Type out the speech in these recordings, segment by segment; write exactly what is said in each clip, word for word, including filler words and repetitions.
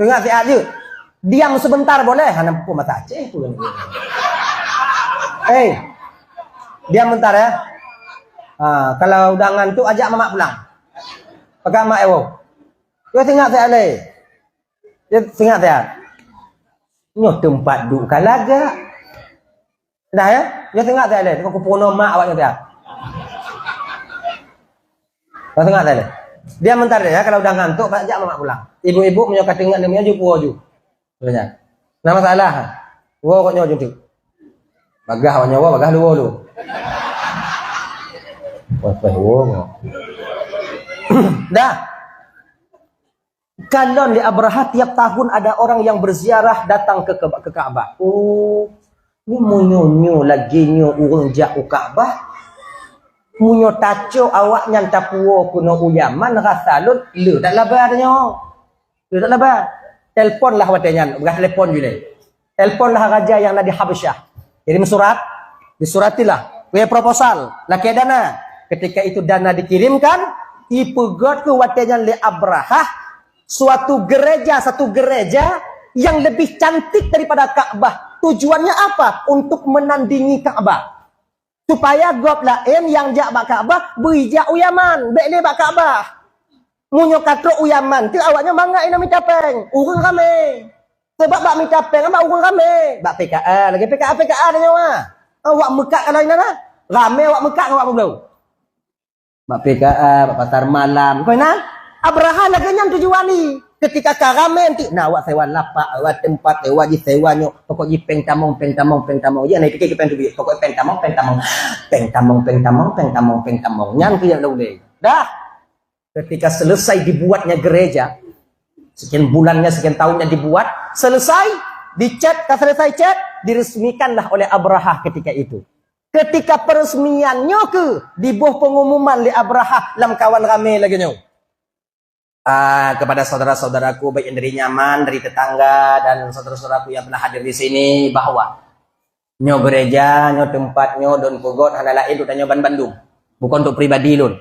Teuingat siat jeuet. Diam sebentar boleh. Hana peue masa Aceh tu. Hei. Diam bentar ya. Ha, kalau udah ngantuk ajak mamak pulang. Pakai mak ewo. Ya teuingat siat lé. Ya teuingat siat. Nyoe teumpat duek ka lagak. Dah ya? Nyoe teuingat siat lé. Teuka kupeurunoe mak awak nyoe siat. Dah teuingat siat lé. Diam bentar ya, kalau udah ngantuk, ajak mamak pulang. Ibu-ibu meunyoe ka teuingat neumia ju puwoe ju. Sebenarnya. Nah masalah. Woe kok nyoe ju tu. Bagah awak nyoe, bagah luwoe lu. Wah, wah, woe kok. Dah. Kalon lé Abrahah tiap tahun ada orang yang berziarah datang ke, ke, ke Ka'bah. Oh, ni meunyoe nyoe lagée nyoe ureuëng jak u Ka'bah, meunyoe tacok awaknyan tapuwoe keunoe u Yaman rasa lôn le that laba tanyoe. Le that laba. Telponlah watée nyan, peugah telepon ju lé. Telponlah raja nyang na di Habasyah. Kirim surat, disuratilah. Kirim proposal, lakée dana. Ketika itu dana dikirimkan, ipeugét keu watée nyan lé Abrahah suatu gereja, satu gereja yang lebih cantik daripada Ka'bah. Tujuannya apa? Untuk menandingi Ka'bah. Supaya gob laén nyang jak bak Ka'bah, beu jak u Yaman, bék lé bak Ka'bah. Meunyoe ka trok u Yaman, tu awaknyan mangat inong mita péng, ureuëng ramé. Sebab bak mita péng bak ureuëng ramé, bak P K A, lagée P K A, P K A tanyoe. Awak meukat kalau inan, ramé awak meukat ngon awak meubloe. Bak P K A, bak pasar malam. Kau inan, Abrahah lagée nyan tujuan ni. Ketika ka ramé nanti, na awak sewa lapak, sewa tempat, sewa ji, sewa nyoe. Pokok ji péng tamong, péng tamong, péng tamong. Ji, aneuk pikir péng tu, pokok péng tamong, péng tamong. Péng tamong, péng tamong, péng tamong, péng tamong. Nyan tu nyang ulée. Dah. Ketika selesai dibuatnya gereja, sekian bulannya, sekian tahunnya dibuat, selesai, dicet, ka selesai cet, diresmikanlah oleh Abrahah ketika itu. Ketika peresmian nyoe keuh diboh pengumuman lé Abrahah lam kawan ramé lagée nyoe. Ah, kepada saudara-saudaraku, baik yang dari Yaman, dari tetangga, dan saudara-saudaraku yang pernah hadir di sini, bahwa nyoe gereja, nyoe tempat, nyoe don peugét hana laén untuk tanyoe ban bandum. Bukan untuk pribadi lôn.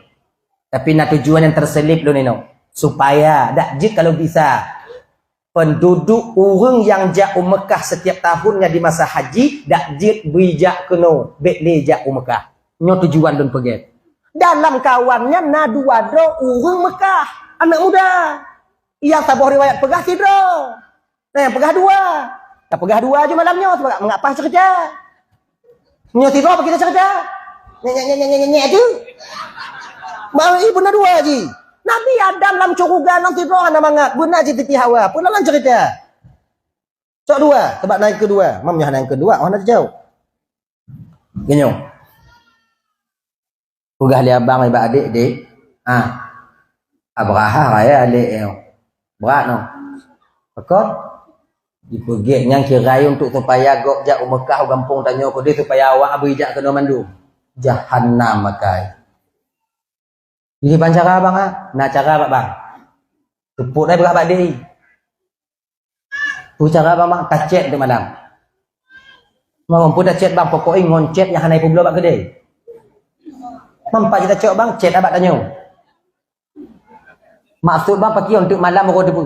Tapi na tujuan yang terselip lôn inoe. Supaya dak jeuet kalau bisa penduduk ureuëng nyang jak u Mekah setiap tahunnya di masa haji, dak jeuet beu jak keunoe, bék lé jak u Mekah. Nyoe tujuan lôn peugét. Dalam kawan nyan na dua droe ureuëng Mekah, aneuk muda. Nyang saboh riwayat peugah sidroe. Nah, nyang peugah dua. Ka peugah dua ju malam nyoe, sebab mengapa cerita? Nyoe sidroe apa kita cerita? Nyek, nyek, nyek, nyek, nyek, nyek, tu. Bang, ibu na dua ji. Nabi Adam lam syeuruga nang sidroe hana mangat. Beuna ji Siti Hawa. Apa dalam cerita? Cok dua. Sebab naik kedua. Mam nyoe naik kedua. Oh, nak jauh. Genyo. Peugah lé abang bak adék, "Dék, ah, Abrahah raya adék nyoe. Brat noh." Pakon? Jipeugét nyang kirai untuk supaya gob jak u Mekah u gampông tanyoe keudeh supaya awak bri jak keunoe mandum. Jahanam makai. Jadi ban cara abang ah, na cara bak bang. Teupot ai peugah bak adék. Peue cara bang, bang? Tacét teuk malam. Ngon peue tacét bang? Pokok ngon cét nyang hana ipeubloe bak keudè. Mampat jih tacok bang, cét abak tanyoe. Maksud bang pakriban teuk malam uroe teupeu.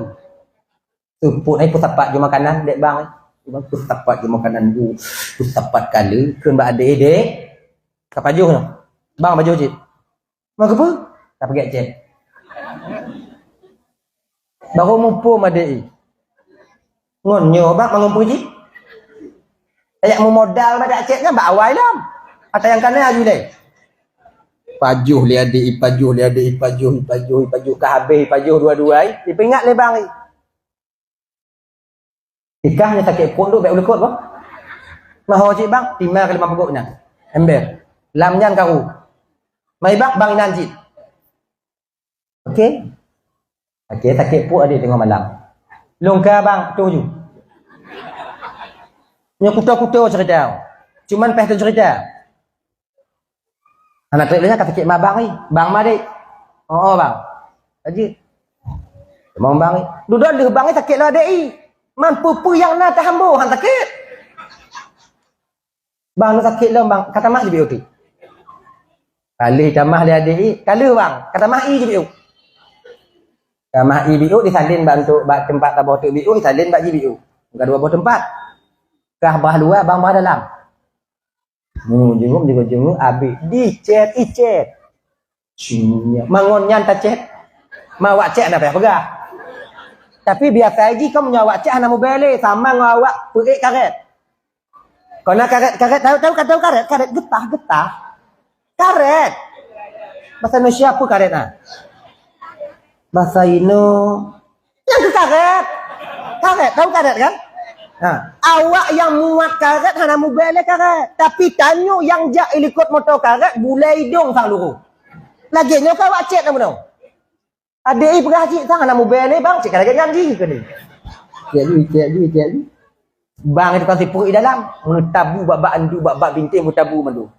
Teupot ai peusapat ju makanan dek bang. Bang peusapat ju makanan bu, peusapat kale, kheun bak adék, "Dek, ka pajoh nyoe." "Bang, pajoh cit." "Meukeupeu?" "Ka peugèt cét." Baru muphom adék i. Ngon nyoe bak mangon peue jih? Tajak meumodal bak cét nyan bak awai lom. Ata nyang kana aju lé. Pajoh lé adék i, pajoh lé adék i, pajoh i, pajoh i, pajoh ka habéh i, pajoh dua-dua i. Ipeuingat lé bang i. Ikah nyoe sakét pruet duek bèk u likot boh. Maho cit bang, tima keu limong peugot nyan. Ember. Lam nyan karu. Mai bang, bang inan cit. Oke. Oke, sakét pruet adék teungoh malam. Lôn ka bang, tuju. Nyoe kuto-kuto cerita. Cuman pèh tu cerita. Hana trép lé nyan ka sakét ma bang, eh. Bang ma dek. Oh, oh bang. Aji. Memang bang, eh. Dudoe lheueh bang, eh, sakét lom adék i. Man peue-peue nyang na tahambo han sakét. Bang, na sakét lom bang. Ka tamah jibiu tu. Ka lheueh tamah lé adék i. Ka lheueh bang. Ka tamah i jibiu. Ka mah i biôk disalin bak untuk bak teumpat saboh teuk biôk, disalin bak ji biôk. Ka dua boh teumpat. Kah bah luwa, bang bah dalam. Meunyoe jeuet, jeuet, jeuet, abéh dicet, icet. Cuma mangon nyan tacet. Ma awak cet hana payah peugah. Tapi biasa jih kan meunyoe awak cet hana mubèe lé, sama ngon awak peuék karét. Kon na karét, karét, tahu, tahu, tahu karét, karét getah, getah. Karét. Bahasa Indonesia apa karét, ah? Bahasa Ino, nyang keu karét. Karét, tahu karét kan? Ha. Awak nyang muat karét hana mubèe lé karét. Tapi tanyoe nyang jak ilikot moto karét, bulèe idong sang lurôh. Lagèe nyoe ka awak cet na meunoe. Adék i peugah cit, sang hana mubèe lé bang, cit ka lagèe nyan jih keunoe. Cit jih, cit jih, cit jih. Bang itu kan sipeuruek i dalam, meutabu bak-bak andu, bak-bak bintéh meutabu mandum.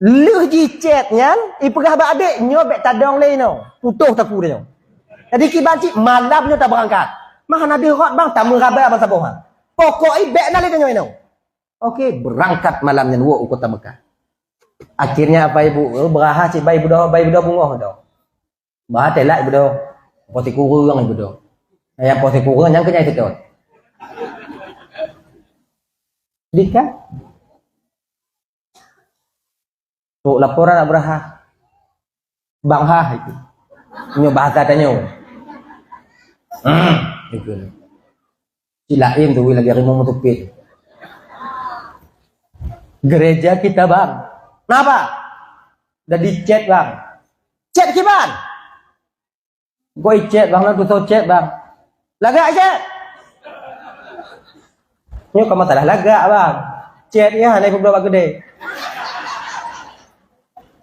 Lheueh jicet nyan, ipeugah bak adék, "Nyoe bèk tadong lé inoe, putôh takue tanyoe." Jadi kiban cit malam nyoe tabeurangkat. Mah hana deuh rot bang, tameuraba bansaboh ha. Pokok i bèk na lé tanyoe inoe. Oke, beurangkat malam nyan woe u kota Mekah. Akhirnya apa ibu? Oh, beurahah cit bai beudôh, bai beudôh beungoh doh. Bah telak ibeudôh. Po sikureueng ibeudôh. Nyang po sikureueng nyang keunyai seutôt. Dika. Trok laporan Abrahah. Bang hah itu. Nyoe bahasa tanyoe. Hmm, itu. Ci laén tu lagi harimau meutupit. Gereja kita, Bang. Kenapa? Udah dicet, Bang. Cet kiban? Goi cet, Bang, na tutoe cet, Bang. Lagak cet. Nyoe ka masalah lagak, Bang. Cet ya, hana peubloe bak keudè.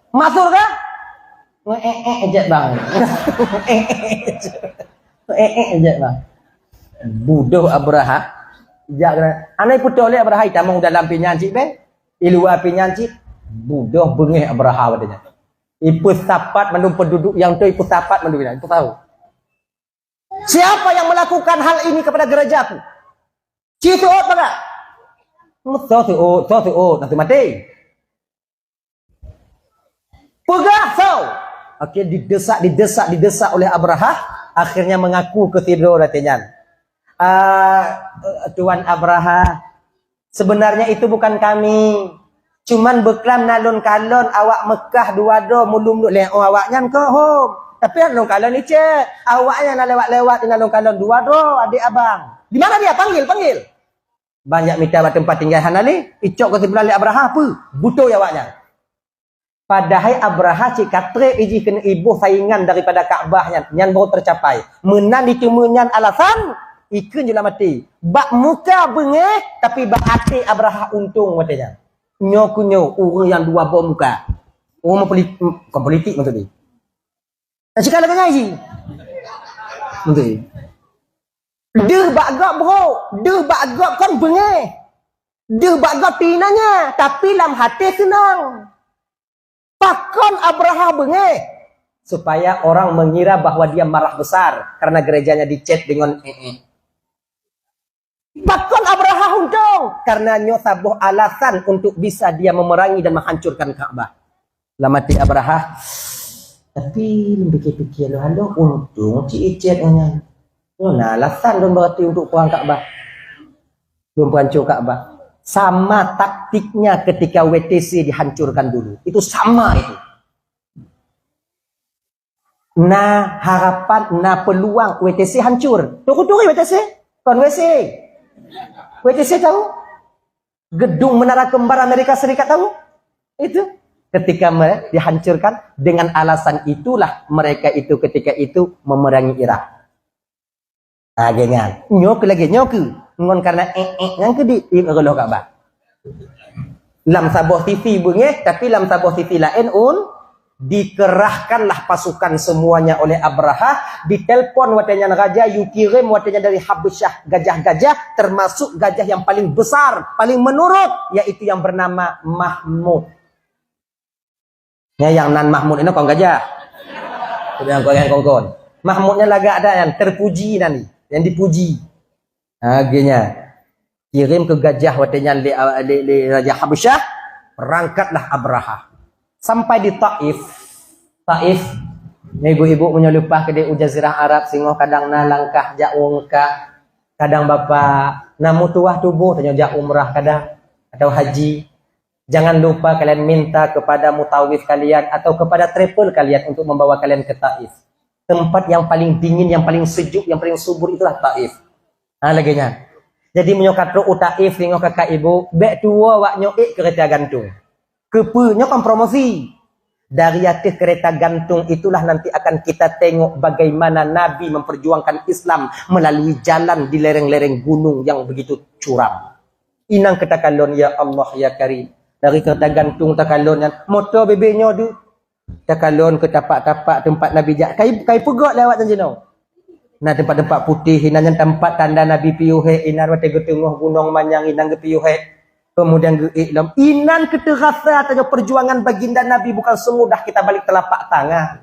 Masuk kah? Nge-eh-eh cet, Bang. Nge-eh-eh cet, Bang. Bodoh Abrahah. Jak kena. Aneuk putôh lé Abrahah, itamong dalam pinyan cit beh. Iluwa pinyan cit. Bodoh beungéh Abrahah watèe nyan. Ipeusapat mandum penduduk nyang tu, ipeusapat mandum pinyan. Ipeusapat. Siapa yang melakukan hal ini kepada gerejaku? Ci seuôt peugah. Soe seuôt, soe seuôt, na seumaté. Peugah soe. Oke, didesak, didesak, didesak oleh Abrahah, akhirnya mengaku keu sidroe watèe nyan. Ah, Tuan Abrahah, sebenarnya itu bukan kami. Cuman beuklam na lôn kalon awak Meukah dua droe mulum lé, oh, awaknyan keuh hom. Tapi na lôn kalon icet. Awaknyan na lewat-lewat na lôn kalon dua droe adék abang. Di mana dia? Panggil, panggil. Banyak mita bak teumpat tinggai hana lé, icok keu siblah lé Abrahah, peue? Beutôi awaknyan. Padahai Abrahah cit ka trép ijih keuneuk iboh saingan daripada Ka'bah nyan, nyan baru tercapai. Meunan diteumé nyan alasan, ikheun jeulah maté. Bak muka beungéh, tapi bak até Abrahah untông watèe nyan. Nyoe keuh nyoe ureueng nyang dua boh muka. Ureueng politik, bukan politik maksud dia. Dah cakap lagèe nyan jih. Betul. Deuh bak gob brok, deuh bak gob kon beungéh. Deuh bak gob teuinanya, tapi lam até seunang. Pakon Abrahah beungéh? Supaya orang mengira bahwa dia marah besar karena gerejanya dicet dengan eh-eh. Pakon Abrahah untông? Karena nyoe saboh alasan untuk bisa dia memerangi dan menghancurkan Ka'bah. Lam até Abrahah, tapi lôn pikir-pikir lôn, aduh, untông cit icet nyan. Nyoe na alasan lôn berarti untuk perang Ka'bah. Lôn peuhancor Ka'bah. Sama taktiknya ketika W T C dihancurkan dulu. Itu sama itu. Na harapan, na peluang W T C hancur. Turi-turi W T C? Kon W C. W T C tahu? Gedung Menara Kembar Amerika Serikat tahu? Itu. Ketika me-, dihancurkan, dengan alasan itulah mereka itu ketika itu memerangi Irak. Ha, lagèe nyan. Nyoe keuh lagèe nyoe keuh. Ngon karena eh-eh nyan keuh di, di reuloh Ka'bah. Lam saboh sisi beungéh, tapi lam saboh sisi laén un, dikerahkanlah pasukan semuanya oleh Abrahah, ditelepon watèe nyan raja, yue kirém watèe nyan dari Habasyah gajah-gajah, termasuk gajah yang paling besar, paling menurut, yaitu yang bernama Mahmud. Nyan nyang nan Mahmud inoe kon gajah. Tapi nyang kon, nyang kon-kon. Mahmud nyan lagak dah nyang terpuji nan ni, yang dipuji. Ha, lagèe nyan. Kirém keu gajah watèe nyan lé, lé, lé Raja Habasyah, berangkatlah Abrahah. Sampai di Taif. Taif. Ibu-ibu, meunyoe leupah keudeh u Jazirah Arab, singoh kadang na langkah jak u Mekah, kadang bapak na meutuwah tuboh tanyoe jak umrah kadang, atau haji. Jangan lupa kalian minta kepada mutawif kalian atau kepada travel kalian untuk membawa kalian ke Taif. Tempat yang paling dingin, yang paling sejuk, yang paling subur itulah Taif. Ha, lagèe nyan. Jadi, meunyoe ka trok u Taif, singoh kakak ibu, bèk tuwoe awak nyoe ék keureta gantung. Keupeue? Nyoe kan promosi. Dari ateueh keureta gantung itulah nanti akan kita tengok bagaimana Nabi memperjuangkan Islam melalui jalan di lereng-lereng gunung yang begitu curam. Inan keu takalon, ya Allah, ya Karim. Dari keureta gantung takalon nyan, moto bebe nyoe deuh. Takalon keu tapak-tapak teumpat Nabi jak. Kai, kai peugöt lé awak nyan jinoe. Na teumpat-teumpat putéh, inan nyan teumpat tanda Nabi piôh hék, inan watèe geuteungoh gunong manyang inan geupiôh hék. Keumudian geuék lom. Inan keu teurasa tanyoe perjuangan baginda Nabi bukan semudah kita balik telapak tangan.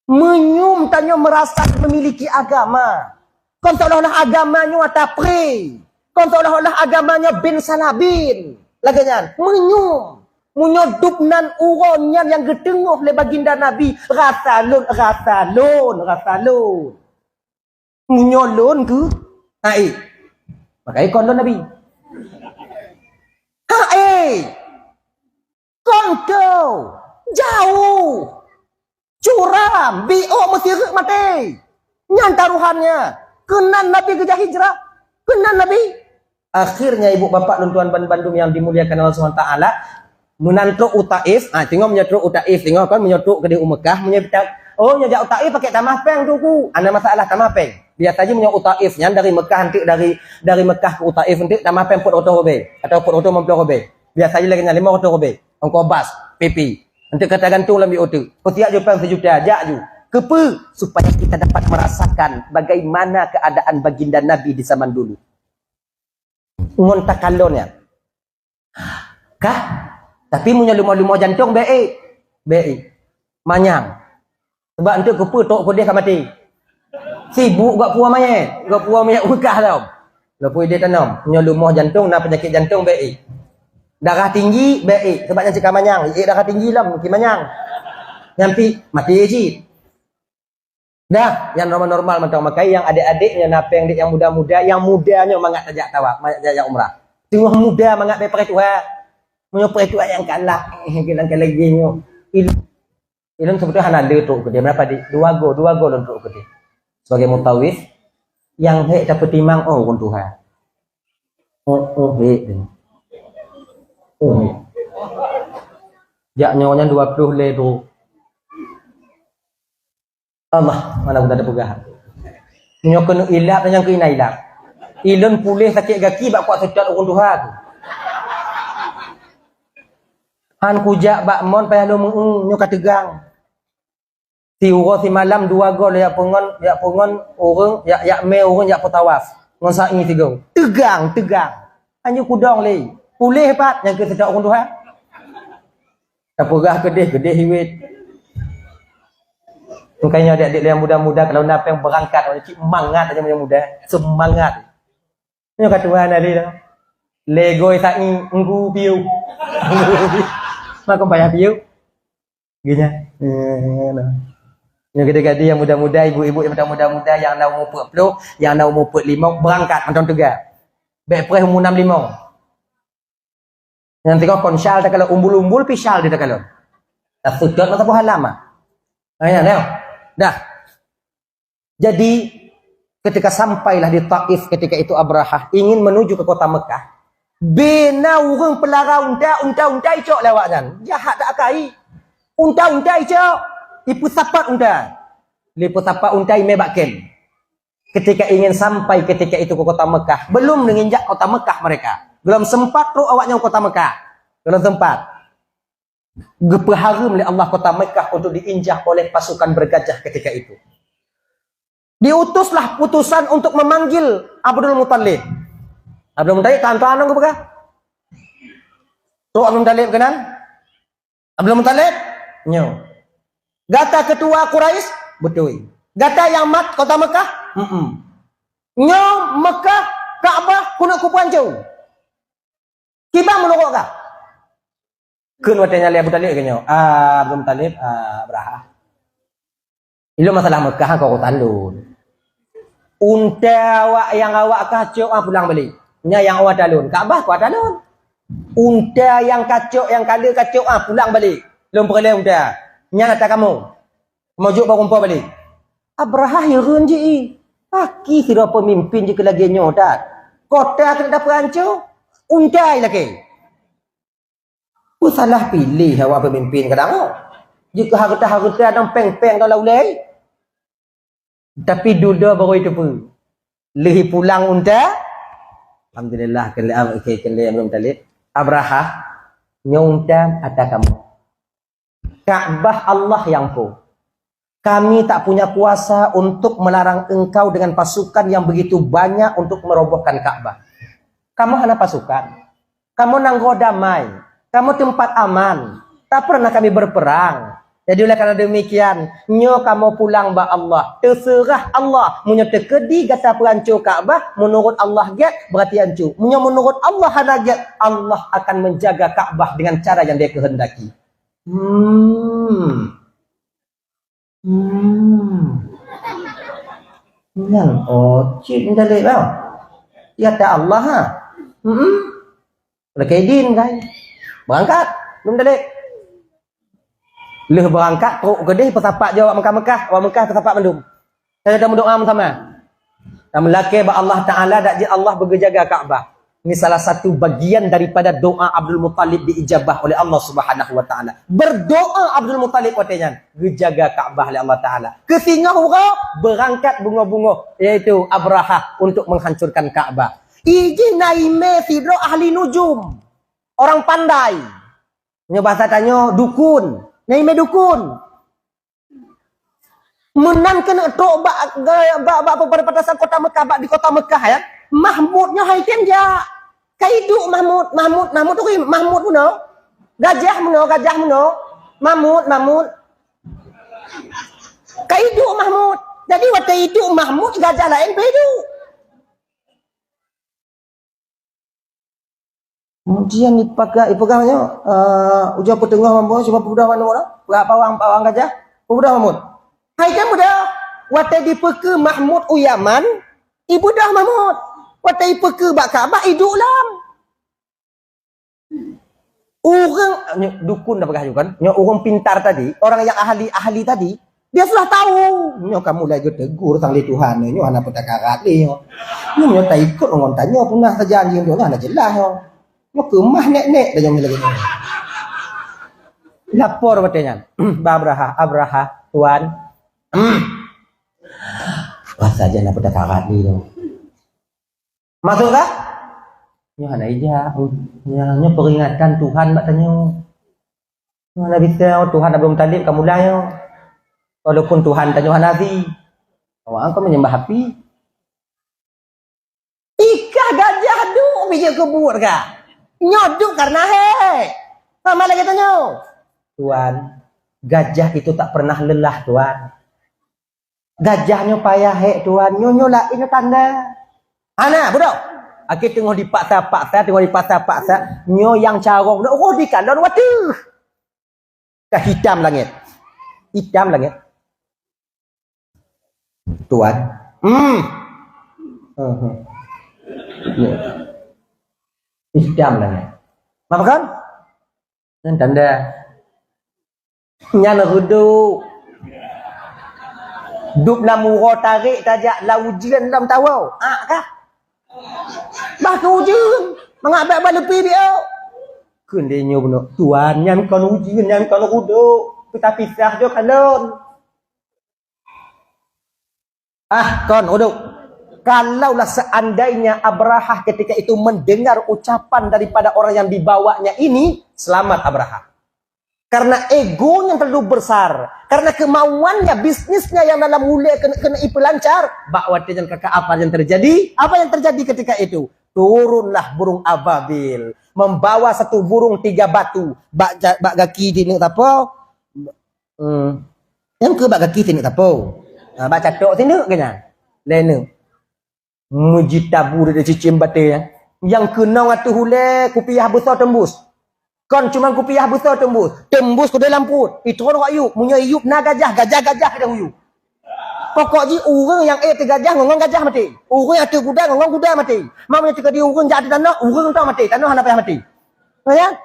Meunyum tanyoe meurasa memiliki agama. Kon seolah-olah agama nyoe ata pré. Kon seolah-olah agama nyoe bin salabin. Lagèe nyan. Meunyum. Meunyoe dub nan uroe nyan nyang geuteungoh lé baginda Nabi, rasa lôn, rasa lôn, rasa lôn. Meunyoe lôn keuh, hai. Maka ikon lôn Nabi. Hai. Kon keu. Jauh. Curam, biôk meusireuk maté. Nyan taruhannya. Keunan Nabi geujak hijrah. Keunan Nabi. Akhirnya, ibu bapak lôn tuan ban bandum yang dimuliakan Allah Subhanahu wa taala, meunan trok u Taif, ah, singoh meunyoe trok u Taif, singoh kan meunyoe trok keudeh u Mekah, meunyoe ta-, oh, nyoe jak u Taif pakai tamah péng tu ku. Hana masalah tamah péng. Biasa jih meunyoe u Taif nyan dari Mekah enteuk dari, dari Mekah ke u Taif enteuk tamah péng peuet reutôh ribèe atau peuet reutôh limong ploh ribèe. Biasa jih lagèe nyan limong reutôh ribèe. Ongkos bas, P P. Enteuk keureta gantung lam biôk teuk. Peusiap jih péng sejuta, jak ju. Keupeue? Supaya kita dapat merasakan bagaimana keadaan baginda Nabi di zaman dulu. Ngon takalon nyan. Kah? Tapi meunyoe leumoh-leumoh jantong, bèk ék. Bèk ék. Manyang. Sabab enteuk keupeue trok keudeh ka maté. Sibuk gak puwoe manyét, gak puwoe manyét Mekah lom. Lopui deh tanom. Meunyoe leumoh jantong, na peunyakét jantong, bèk ék. Darah tinggi, bèk ék. Sabab nyan cit ka manyang, ék darah tinggi lom, ki manyang. Nyan pih maté cit. Dah, nyang normal-normal mantong. Makanya nyang adék-adék nyang na péng dék nyang muda-muda, nyang muda nyoe mangat tajak tawaf, mangat tajak umrah. Teungoh muda mangat bèk pakai tuha. Meunyoe pakai tuha nyang kalah, eh, geulangkai lagèe nyoe. Il-, ilôn seubeutoe hana le trok keudeh. Meunapa di? Dua go, dua go lôn trok keudeh. Sebagai mutawif, nyang hék tapeutimang, oh, ureueng tuha. Oh, oh, hék. Oh, hék. Jak nyoe nyan dua ploh lé trok. Allah, mana guna teupeugah. Nyoe keuneuk ilap dan nyang keuina ilap. Ilôn puléh sakét gaki bak kuat seutôt ureueng tuha tu. Han kujak bak mon payah lôn meu-, nyoe ka teugang. Siuroe simalam dua goe lôn jak peungon, jak peungon ureueng, jak, jak mé ureueng jak peutawaf. Ngon sa'i sigoe. Teugang, teugang. Anjeuet kudong lé. Puléh pat nyang keu seutôt ureueng tuha. Tapeugah keudeh, keudeh iwet. Makanya adik-adik yang muda-muda kalau na péng berangkat, cit mangat aja yang muda. Semangat. Nyoe ka tuan hari dah. Legoi sa'i, enggu piu. Makam payah piu. Gini. Eh, nah. Nyoe gede-gede yang muda-muda, ibu-ibu yang muda-muda, yang na umur empat puluh, yang na umur empat puluh lima, berangkat mantong teuga. Bèk preh umur enam lima. Nyang tiga kon syal takalon, umbul-umbul pi syal di takalon. Taseutôt masa buah lama. Nah, ya, nah. Dah. Jadi, ketika sampailah di Taif ketika itu Abrahah ingin menuju ke kota Mekah, bina ureueng peulara unta, unta-unta icok lé awaknyan. Jahat that akai. Unta-unta icok, ipeusapat unta. Lé peusapat unta imé bak kem. Ketika ingin sampai ketika itu ke kota Mekah, belum menginjak kota Mekah mereka. Belum sempat trok awaknyan kota Mekah. Belum sempat. Geupeuhareuem lé Allah kota Mekah untuk diinjak oleh pasukan bergajah ketika itu. Diutuslah putusan untuk memanggil Abdul Muthalib. Abdul Muthalib tan-tan geupeugah. Trok Abdul Muthalib keunan. Abdul Muthalib, nyoe. Gata ketua Quraisy? Beutôi. Gata nyang mat kota Mekah? Mm-mm. Nyoe Mekah, Ka'bah, keuneuk kupeuhanco. Kiban meunurot kah? Kheun watèe nyan lé Abu Thalib keu nyoe. Ah, Abdul Muthalib, ah, Abrahah. Ilôn masalah Mekah ka urusan lôn. Unta awak nyang awak kacok ah pulang balik. Nyan nyang awak talon. Ka'bah ka talon. Unta nyang kacok, nyang kala kacok ah pulang balik. Lôn peureulèe unta. Nyan ata kamoe. Kamoe jok bak rumpok balik. Abrahah hireuen jih. Pakri sidroe peumimpin jih keu lagèe nyoe that. Kota keuneuk tapeuhanco. Unta lakèe. Peue salah piléh awak peumimpin kadang, oh. Jikeu hareuta-hareuta dan péng-péng dan laulai. Tapi dudoe barô jiteupeue. Lheuh pulang unta, alhamdulillah, keu lé, keu lé Abdul Muttalib. Abrahah, nyoe unta ata kamoe. Ka'bah Allah nyang po. Kami tak punya kuasa untuk melarang engkau dengan pasukan yang begitu banyak untuk merobohkan Ka'bah. Kamoe hana pasukan. Kamoe nanggroe damai. Kamoe teumpat aman. Tak pernah kami berperang. Jadi oleh karena demikian, nyoe kamoe pulang bak Allah. Teuseurah Allah. Meunyoe teukeudi gata peuhanco Ka'bah, menurut Allah gét, berarti hanco. Meunyoe menurut Allah hana gét, Allah akan menjaga Ka'bah dengan cara yang Dia kehendaki. Hmm. Hmm. Nyan, oh, cit meutaleb bang. Ya ta Allah ha. Hmm. Lakèe idin kan. Berangkat, belum taleb. Lheuh berangkat, trok keudeh peusapat jih awak Mekah-Mekah, awak Mekah peusapat mandum. Saya dah berdoa sama. Dan meulakèe bak Allah Taala, dak jeuet Allah beugeujaga Ka'bah. Ini salah satu bagian daripada doa Abdul Muttalib diijabah oleh Allah Subhanahu wa Taala. Berdoa Abdul Muttalib watèe nyan, geujaga Ka'bah lé Allah Taala. Keu singoh uroe, beurangkat beungoh-beungoh, yaitu Abrahah, untuk menghancurkan Ka'bah. Ijih na imè sidroe ahli nujum, orang pandai. Nyoe bahasa tanyoe dukun. Na imè dukun. Meunan keuneuk trok bak, bak, bak perbatasan kota Mekah, bak di kota Mekah, ya. Mahmud nyoe hai tem jak. Ka iduek Mahmud, Mahmud, Mahmud tu, Mahmud bunoe. Gajah bunoe, gajah bunoe. Mahmud, Mahmud. Ka iduek Mahmud. Jadi watèe iduek Mahmud, gajah laén peuiduek. Kemudian dipakai, dipeugah nyoe, eh, ujoe peuteungoh Mahmud, cuba peubeudôh Mahmud, peugah pawang, pawang gajah, peubeudôh Mahmud. Hai kan beudôh, watèe dipeukeue Mahmud u Yaman, ibeudôh Mahmud. Watèe ipeukeue bak Ka'bah, iduek lom. Ureueng, nyoe dukun dah peugah juga kan? Nyoe ureueng pintar tadi, orang yang ahli-ahli tadi, dia sudah tahu. Nyoe kamoe lagi tegur sang lé Tuhan, nyoe hana peutakarat lé nyoe. Nyoe, nyoe taikot ngon tanyoe punah sajan jih nyoe hana jeulaih nyoe. Nyoe keumah nek-nek dah nyoe lagi nyoe. Lapor watèe nyan. Bah Abrahah, Abrahah, Tuan. Wah sajan hana peutakarat lé nyoe. Masuk kah? Nyoe hana ijak. Nyoe, nyoe peringatan Tuhan bak tanyoe. Nyoe hana bisa, Tuhan Abdul Muttalib ka mulai nyoe. Walaupun Tuhan tanyoe hana si. Awak kan menyembah api. Ikah gajah duek bijéh keubuet kah? Nyoe duek karena hék. Sama lagèe tanyoe. Tuan, gajah itu tak pernah lelah, Tuan. Gajah nyoe payah hék, Tuan. Nyoe, nyoe laén nyoe tanda. Hana, beudôh. Akhé teungoh dipaksa-paksa, teungoh dipaksa-paksa. Nyoe nyang carông, nyoe roh dikalon watèe. Ka hitam langèt. Hitam langèt. Tuan. Hmm. Hmm, hmm. Ya. Hitam langèt. Apa kan? Nyan tanda. Nyan reudôk. Dub lam uroe tarek tajak lam ujeuen lam tawoe. Ah kah? Bah keu ujeuen. Mangat bak-bak leupie biôh. Kheun lé nyoe bunoe, "Tuan, nyan kon ujeuen, nyan kon reudôk. Peupisah-pisah jo kalon." Ah, kon uduk. Kalaulah seandainya Abrahah ketika itu mendengar ucapan daripada orang yang dibawanya ini, selamat Abrahah. Karena egonya terlalu besar, karena kemauannya, bisnisnya yang dalam ulèe kena, kena ipelancar, bak watèe nyan kakak apa yang terjadi? Apa yang terjadi ketika itu? Turunlah burung ababil, membawa satu burung tiga batu, bak ja-, bak gaki tineuk sapo, Hmm. Nyang keu bak gaki sineuk sapo. Ha, bak catok sineuk keu nyan. Lhèe neuk. Meujitabu dari cicém batèe nyan. Nyang keunong ateueh ulèe kupiah beusoe teumbus. Kon cuma kupiah beusoe teumbus. Teumbus keudeh lam pruet. Itron rot yup. Meunyoe yup na gajah, gajah-gajah keudeh yup. Pokok jih ureuëng nyang ék teuh gajah ngon gajah maté. Ureuëng nyang teuh guda ngon guda maté. Meunyoe teukeudi ureuëng jak ateueh tanoh, ureuëng toh maté, tanoh hana payah maté. Ya?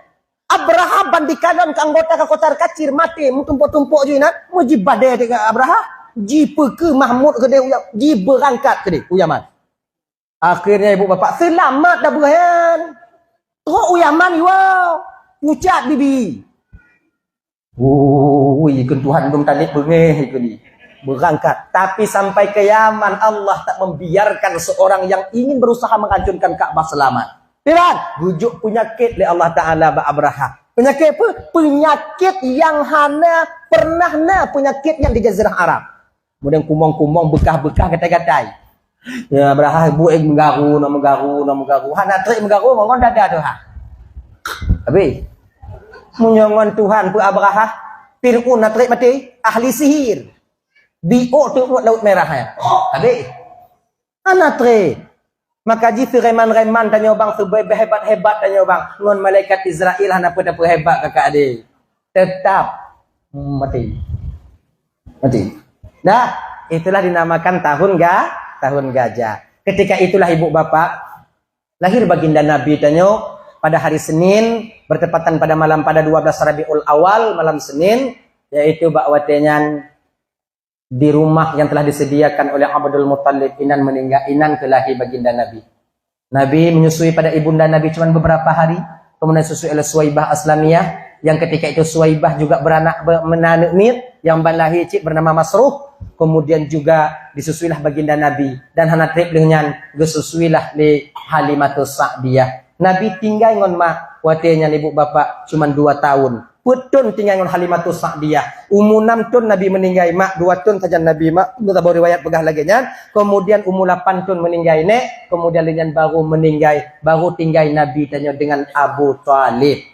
Abrahah ban dikalon keu anggota keukuasaan kacir maté meutumpôk-tumpôk jih na, meujiba deh teuka Abrahah, jipeukeue Mahmud keudeh u Ya-, jibeurangkat keudeh u Yaman. Akhirnya ibu bapak seulamat dah beuhan. Trok u Yaman iwa pucat bibi. Ui, ikun Tuhan belum tanik bengeh ikun ni. Berangkat. Tapi sampai ke Yaman, Allah tak membiarkan seorang yang ingin berusaha menghancurkan Ka'bah selamat. Piran, bujuk penyakit lé Allah Ta'ala bak Abrahah. Penyakit apa? Penyakit yang hana pernah na penyakit yang di Jazirah Arab. Kemudian kumong-kumong, bekah-bekah, gatai-gatai. Ya, Abrahah buet meugaru, na meugaru, na meugaru. Hana trek meugaru, ngon dada tu ha. Habis. Meunyoe ngon Tuhan peuet Abrahah, Fir'aun na trek maté, ahli sihir. Biôk tu laut merah ya. Habis. Hana trek. Maka jih seureman-reman tanyoe bang, seubeuhebat-hebat tanyoe bang, ngon malaikat Israel hana peue tapeuhebat kakak adé. Tetap mati. Mati. Dah, itulah dinamakan tahun ga-, tahun gajah. Ketika itulah ibu bapak, lahir baginda Nabi tanyoe pada hari Senin, bertepatan pada malam pada dua belas Rabiul Awal, malam Senin, yaitu bak watée nyan di rumah yang telah disediakan oleh Abdul Muttalib, inan meninggal, inan keu lahé baginda Nabi. Nabi menyusui pada ibunda Nabi cuma beberapa hari, kemudian disusui oleh Suwaibah Aslamiyah, yang ketika itu Suwaibah juga beranak be-, meunan aneuk miet, yang ban lahé cit bernama Masruh, kemudian juga disusuilah baginda Nabi, dan hana treb lheueh nyan geususuilah lé Halimatus Sa'diyah. Nabi tinggai ngon mak watée nyan ibu bapak cuma dua tahun. Peuet thon tinggai ngon Halimatus Sa'diyah. Umu enam thon Nabi meuninggai, mak dua thon sajan Nabi, mak, saboh riwayat peugah lagée nyan. Kemudian umu lapan thon meuninggai nék, kemudian lheueh nyan baru meuninggai, baru tinggai Nabi tanyoe dengan Abu Thalib.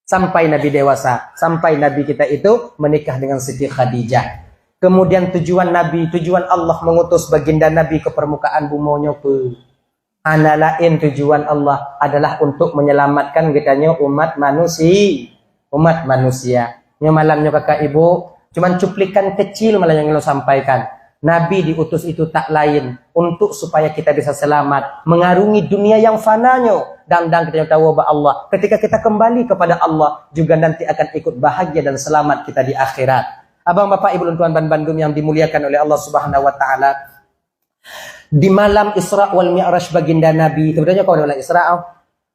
Sampai Nabi dewasa, sampai Nabi kita itu menikah dengan Siti Khadijah. Kemudian tujuan Nabi, tujuan Allah mengutus baginda Nabi ke permukaan bumoe nyoe peue? Hana laén tujuan Allah adalah untuk menyelamatkan geutanyoe umat manusi-, umat manusia. Nyoe malam nyoe kakak ibu, cuman cuplikan kecil malah nyang ulôn sampaikan. Nabi diutus itu tak lain untuk supaya kita bisa selamat mengarungi dunia yang fana nyoe dan, dan kita tahu bahwa Allah, ketika kita kembali kepada Allah juga nanti akan ikut bahagia dan selamat kita di akhirat. Abang bapak ibu lôn tuan ban bandum yang dimuliakan oleh Allah Subhanahu wa taala. Di malam Isra wal Mi'raj baginda Nabi, sebenarnya kalau malam Isra,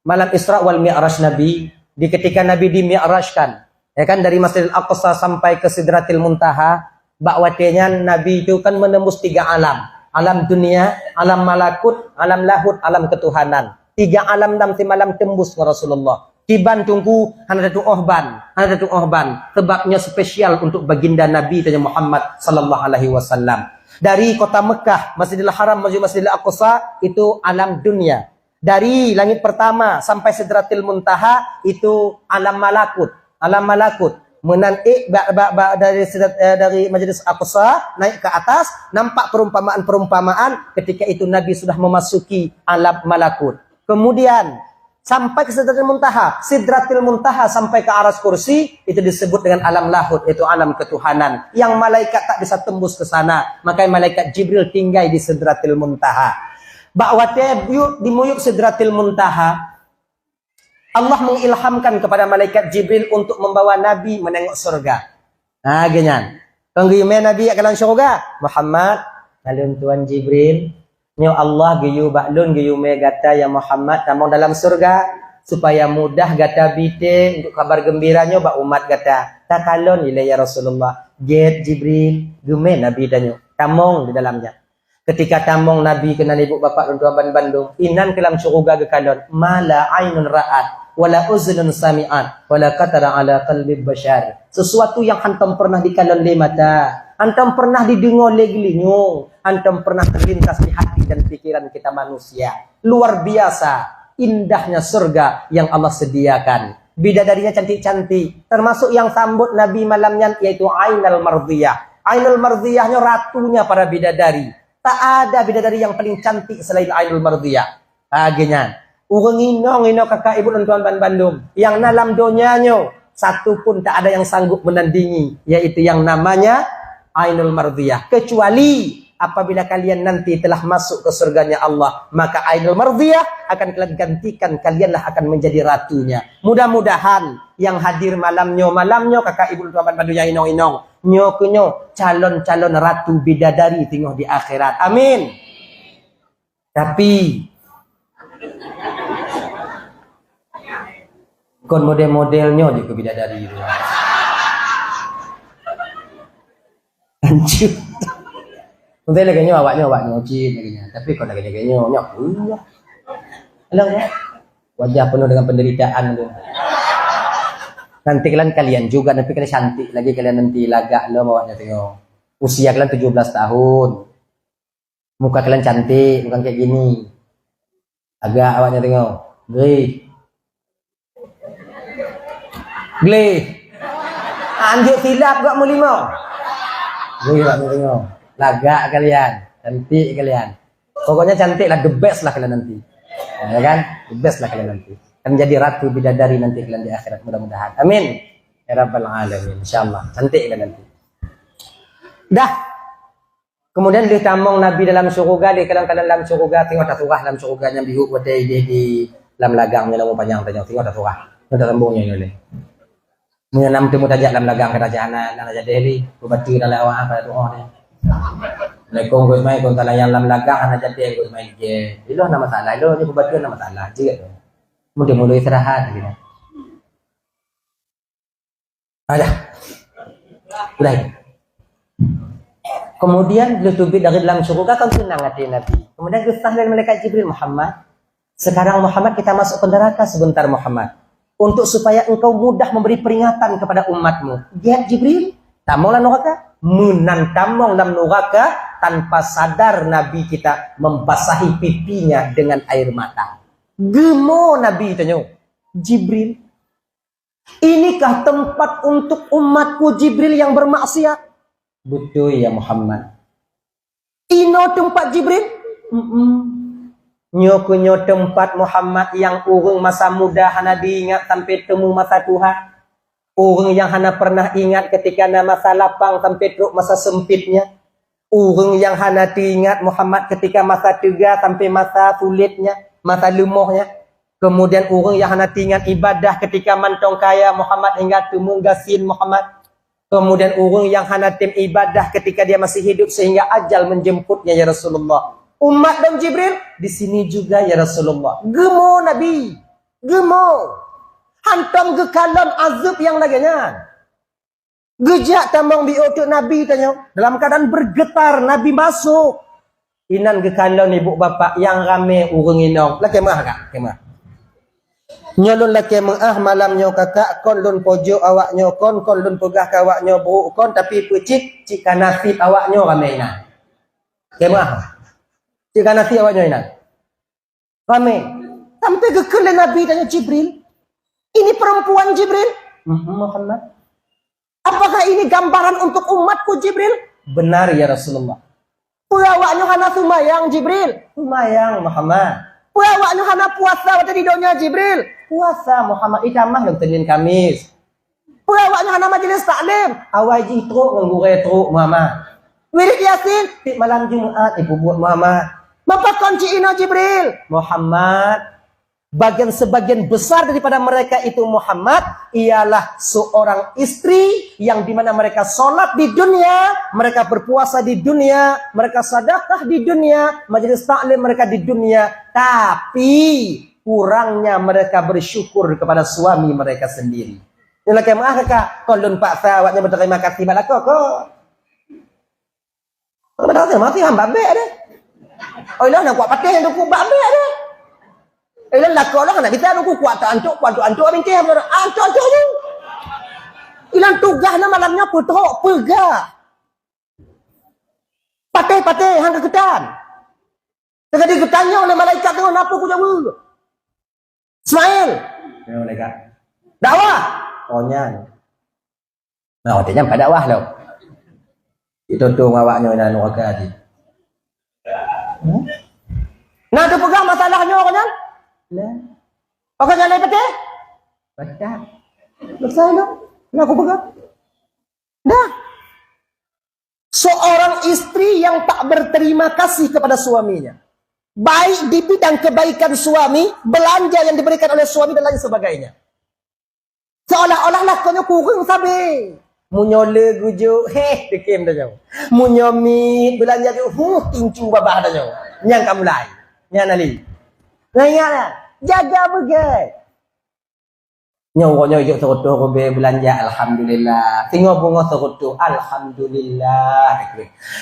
malam Isra wal Mi'raj Nabi, di ketika Nabi dimi'rajkan, ya kan, dari Masjidil Aqsa sampai ke Sidratil Muntaha, bak watée nyan Nabi itu kan menembus tiga alam. Alam dunia, alam malakut, alam lahut, alam ketuhanan. Tiga alam dalam simalam tembus ngon Rasulullah. Kiban teungku hana tatuoh ban, hana tatuoh ban. Sebab nyoe spesial untuk baginda Nabi tanyoe Muhammad sallallahu alaihi wasallam. Dari kota Mekah, Masjidil Haram menuju Masjidil Aqsa itu alam dunia. Dari langit pertama sampai Sidratil Muntaha itu alam malakut, alam malakut. Meunan ék ba, ba, ba, dari Sidrat-, eh, dari Majlis Aqsa naik ke atas, nampak perumpamaan-perumpamaan, ketika itu Nabi sudah memasuki alam malakut. Kemudian sampai ke Sidratil Muntaha, Sidratil Muntaha sampai ke Aras Kursi, itu disebut dengan alam lahut, yaitu alam ketuhanan, yang malaikat tak bisa tembus ke sana. Makanya malaikat Jibril tinggai di Sidratil Muntaha. Bak watée buyuk, dimuyueb Sidratil Muntaha, Allah mengilhamkan kepada malaikat Jibril untuk membawa Nabi menengok surga. Ha, geuh nyan. Kon geuyue mé Nabi jak kalon syeuruga, "Muhammad, kalon Tuan Jibril, nyoe Allah geuyue bak lôn geuyue mé gata ya Muhammad tamong dalam syeuruga, supaya mudah gata bite untuk kabar geumbira nyoe bak umat gata." "Takalon ilée ya Rasulullah." Gét Jibril, geumé Nabi tanyoe, tamong di dalam nyan. Ketika tamong Nabi keunan ibu bapak lôn tuan ban bandum, inan keu lam syeuruga geukalon, "Ma la ainun ra'at, wa la uzunun sami'at, wa la khatara ala qalbi basyar." Sesuatu yang hantom pernah dikalon lé mata, hantom pernah dideungoe lé geulinyueng, hantom pernah terlintas di hati dan pikiran kita manusia. Luar biasa indahnya surga yang Allah sediakan. Bidadarinya cantik-cantik, termasuk yang sambut Nabi malam nyan yaitu Ainal Mardiyah. Ainul Mardiyah nyoe ratunya para bidadari. Tak ada bidadari yang paling cantik selain Ainul Mardiyah. Ha, geuh nyan. Ureuëng inong, inong kakak ibu lôn tuan ban bandum, nyang na lam donya nyoe, satu pun tak ada yang sanggup menandingi, yaitu yang namanya Ainul Mardiyah. Kecuali apabila kalian nanti telah masuk ke surganya Allah, maka Ainul Mardiyah akan kalian gantikan, kalianlah akan menjadi ratunya. Mudah-mudahan yang hadir malam nyoe, malam nyoe, kakak ibu teman bandu nyang inong-inong, nyoe keuh nyoe calon-calon ratu bidadari teungoh di akhirat. Amin. Tapi kon model-model nyoe di keu bidadari tu. Hancur. Mungkin lagèe nyoe awak nyoe, awak nyoe cit lagèe nyoe. Tapi kon lagèe nyoe, nyoe peue? Alah, wajah penuh dengan penderitaan tu. Nanti kalian, kalian juga, nanti kalian cantik lagi kalian nanti lagak lom awak nyoe tengok. Usia kalian tujuh belas tahun. Muka kalian cantik, bukan kayak gini. Agak awaknya tengok. Gleh. Gleh. Anjuk silap gak meulimong. Gleh awaknya tengok. Lagak kalian, cantik kalian. Pokoknya cantik lah, the best lah kalian nanti. Ya kan? The best lah kalian nanti. Akan jadi ratu bidadari nanti kalian di akhirat, mudah-mudahan. Amin. Ya Rabbal Alamin. Insyaallah. Cantik kalian nanti. Dah. Kemudian lheueh tamong Nabi dalam syuruga, lheueh kalon-kalon lam syuruga, teungoh tasurah lam syuruga nyang bihuk watèe idéh di lam lagang nyoe lom panyang tanyoe, teungoh tasurah. Nyoe tasambong nyoe lé. Meunyoe nam teumu tajak lam lagang ka tajak hana, hana jadeh lé, beubaca dalam awak apa doa ni. Assalamualaikum Gus Mai, Gus Talayang lam lagang hana jadeh Gus Mai lé. Ilôn na masalah, ilôn nyoe beubaca na masalah, jeuet. Mun teumu lôn istirahat gitu. Alah. Udah. Kemudian lheueh teubiet dari dalam syuruga kan seunang até Nabi. Kemudian geusah lé malaikat Jibril, "Muhammad, sekarang Muhammad kita masuk ke neraka sebentar Muhammad. Untuk supaya engkau mudah memberi peringatan kepada umatmu." Gét Jibril, tamong lam neraka. Meunan tamong lam neraka tanpa sadar Nabi kita membasahi pipinya dengan air mata. Geumo Nabi tanyoe, Jibril. Inikah tempat untuk umatku Jibril yang bermaksiat? Beutôi, ya Muhammad. Inoe teumpat Jibril? Mm-mm. Nyoe keuh nyoe teumpat Muhammad nyang ureuëng masa muda hana diingat sampai teumu masa tuha. Ureuëng nyang hana pernah ingat ketika na masa lapang sampai trok masa sempitnya. Ureuëng nyang hana teuingat Muhammad ketika masa teuga sampai masa sulitnya, masa leumohnya. Kemudian ureuëng nyang hana teuingat ibadah ketika mantong kaya Muhammad hingga teumeung gasien Muhammad. Kemudian ureuëng nyang hana tem ibadah ketika dia masih hidup sehingga ajal menjemputnya, ya Rasulullah. Umat dan Jibril di sini juga, ya Rasulullah. Geumo Nabi, geumo. Hantom geukalon azeueb nyang lagée nyan. Geujak tamong biôh teuk Nabi tanyoe, dalam keadaan bergetar Nabi masuk. Inan geukalon ibu bapak nyang ramé ureuëng inong. Lakée meuáh, Kak, lakée meuáh. Nyoe lôn lakée meuáh malam nyoe, Kakak, kon lôn pojok awak nyoe kon, kon lôn peugah keu awak nyoe brok kon, tapi peucit cit ka nasib awak nyoe ramé inan. Lakée meuáh. Cit ka nasib awak nyoe inan. Ramé. Sampai geukheun lé Nabi tanya Jibril, "Ini perempuan, Jibril?" "Mhm, Muhammad." "Apakah ini gambaran untuk umatku, Jibril?" "Benar, ya Rasulullah." "Peue awak nyoe hana seumayang, Jibril?" "Seumayang, Muhammad." "Peue awak nyoe hana puasa watée di donya, Jibril?" "Puasa, Muhammad. Itamah lom Senin Kamis." "Peue awak nyoe hana majelis taklim?" "Awai jih trok ngon gurée trok, Muhammad." "Wirid Yasin?" "Tiep malam Jumat ipeubuet, Muhammad." "Mapa kon cit inoe, Jibril?" "Muhammad, bagian sebagian besar daripada mereka itu, Muhammad, ialah seorang istri yang dimana mereka sholat di dunia, mereka berpuasa di dunia, mereka sedekah di dunia, majelis taklim mereka di dunia, tapi kurangnya mereka bersyukur kepada suami mereka sendiri." Nyoe lakée meuáh, Kakak, kon lôn paksa awak nyan beuterima kasih bak lakoe kon. Padahai mati hamba bek deh. Oh, ilah nak kuat patéh nyang duku bak bek deh. Ilah lakoe lah nak bisa duku kuat tak antuk, kuat antuk, antuk abin teh, antuk, antuk tu. Ilah tugas na malam nyoe peutrok peugah. Patéh-patéh hang keuketan. Teuka geutanyong lé malaikat tu, "Napa ku jaweueb?" "Ismail." Ya, malaikat. "Dakwah." Oh, nyan. Nah, watée nyan pat dakwah lom. Itu tu awak nyoe na nuraka hati. Hmm? Nah, tu peugah masalah nyoe awak nyan. Nah. Awak nyan lain patéh? Patéh. Selesai lom. Nah, aku peugah. Dah. Seorang istri yang tak berterima kasih kepada suaminya. Baik di bidang kebaikan suami, belanja yang diberikan oleh suami dan lain sebagainya. Seolah-olah lakoe nyoe kureueng sabe. Meunyoe le geujok, heh, teukem dah nyoe. Meunyoe miet belanja jok, huh, tincu babah dah nyoe. Nyang ka mulai. Nyan Ali. Nah, ingat lah. Jaga beugét. Nyoe uroe nyoe jok seureutôh rubée belanja, alhamdulillah. Singoh beungoh seureutôh, alhamdulillah.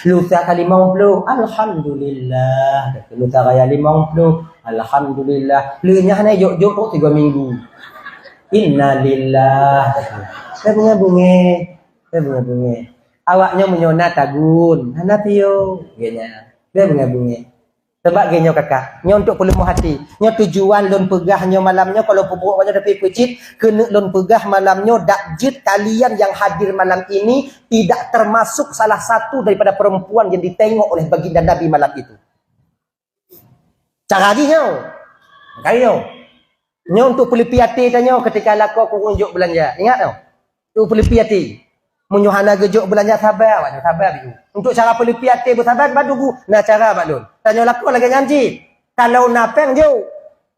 Lusa ka limong ploh, alhamdulillah. Lusa raya limong ploh, alhamdulillah. Lheueh nyan hana jok-jok trok tiga minggu. Innalillah. Bèk beungèh-beungèh. Bèk beungèh-beungèh. Awak nyoe meunyoe na tagun, hana piôh. Geuh nyan. Bèk beungèh-beungèh. Sabab geuh nyoe kakak, nyoe untuk peuleumoh hati. Nyoe tujuan lôn peugah nyoe malam nyoe, kalau peubuet awak nyoe tapi peucit, keuneuk lôn peugah malam nyoe, dak jeuet kalian yang hadir malam ini tidak termasuk salah satu daripada perempuan yang ditengok oleh baginda Nabi malam itu. Cara jih nyoe. Makajih nyoe. Nyoe untuk peuleupie até tanyoe ketika lakoe kureueng jok beulanja. Ingat nyoe. Untuk peuleupie até. Meunyoe hana geujok beulanja, saba, awak nyoe saba biu. Untuk cara peuleupie até beusaba, bak dugu, na cara bak lôn. Tanyoe lakoe lagèe nyan cit. Kalau na pèng jok.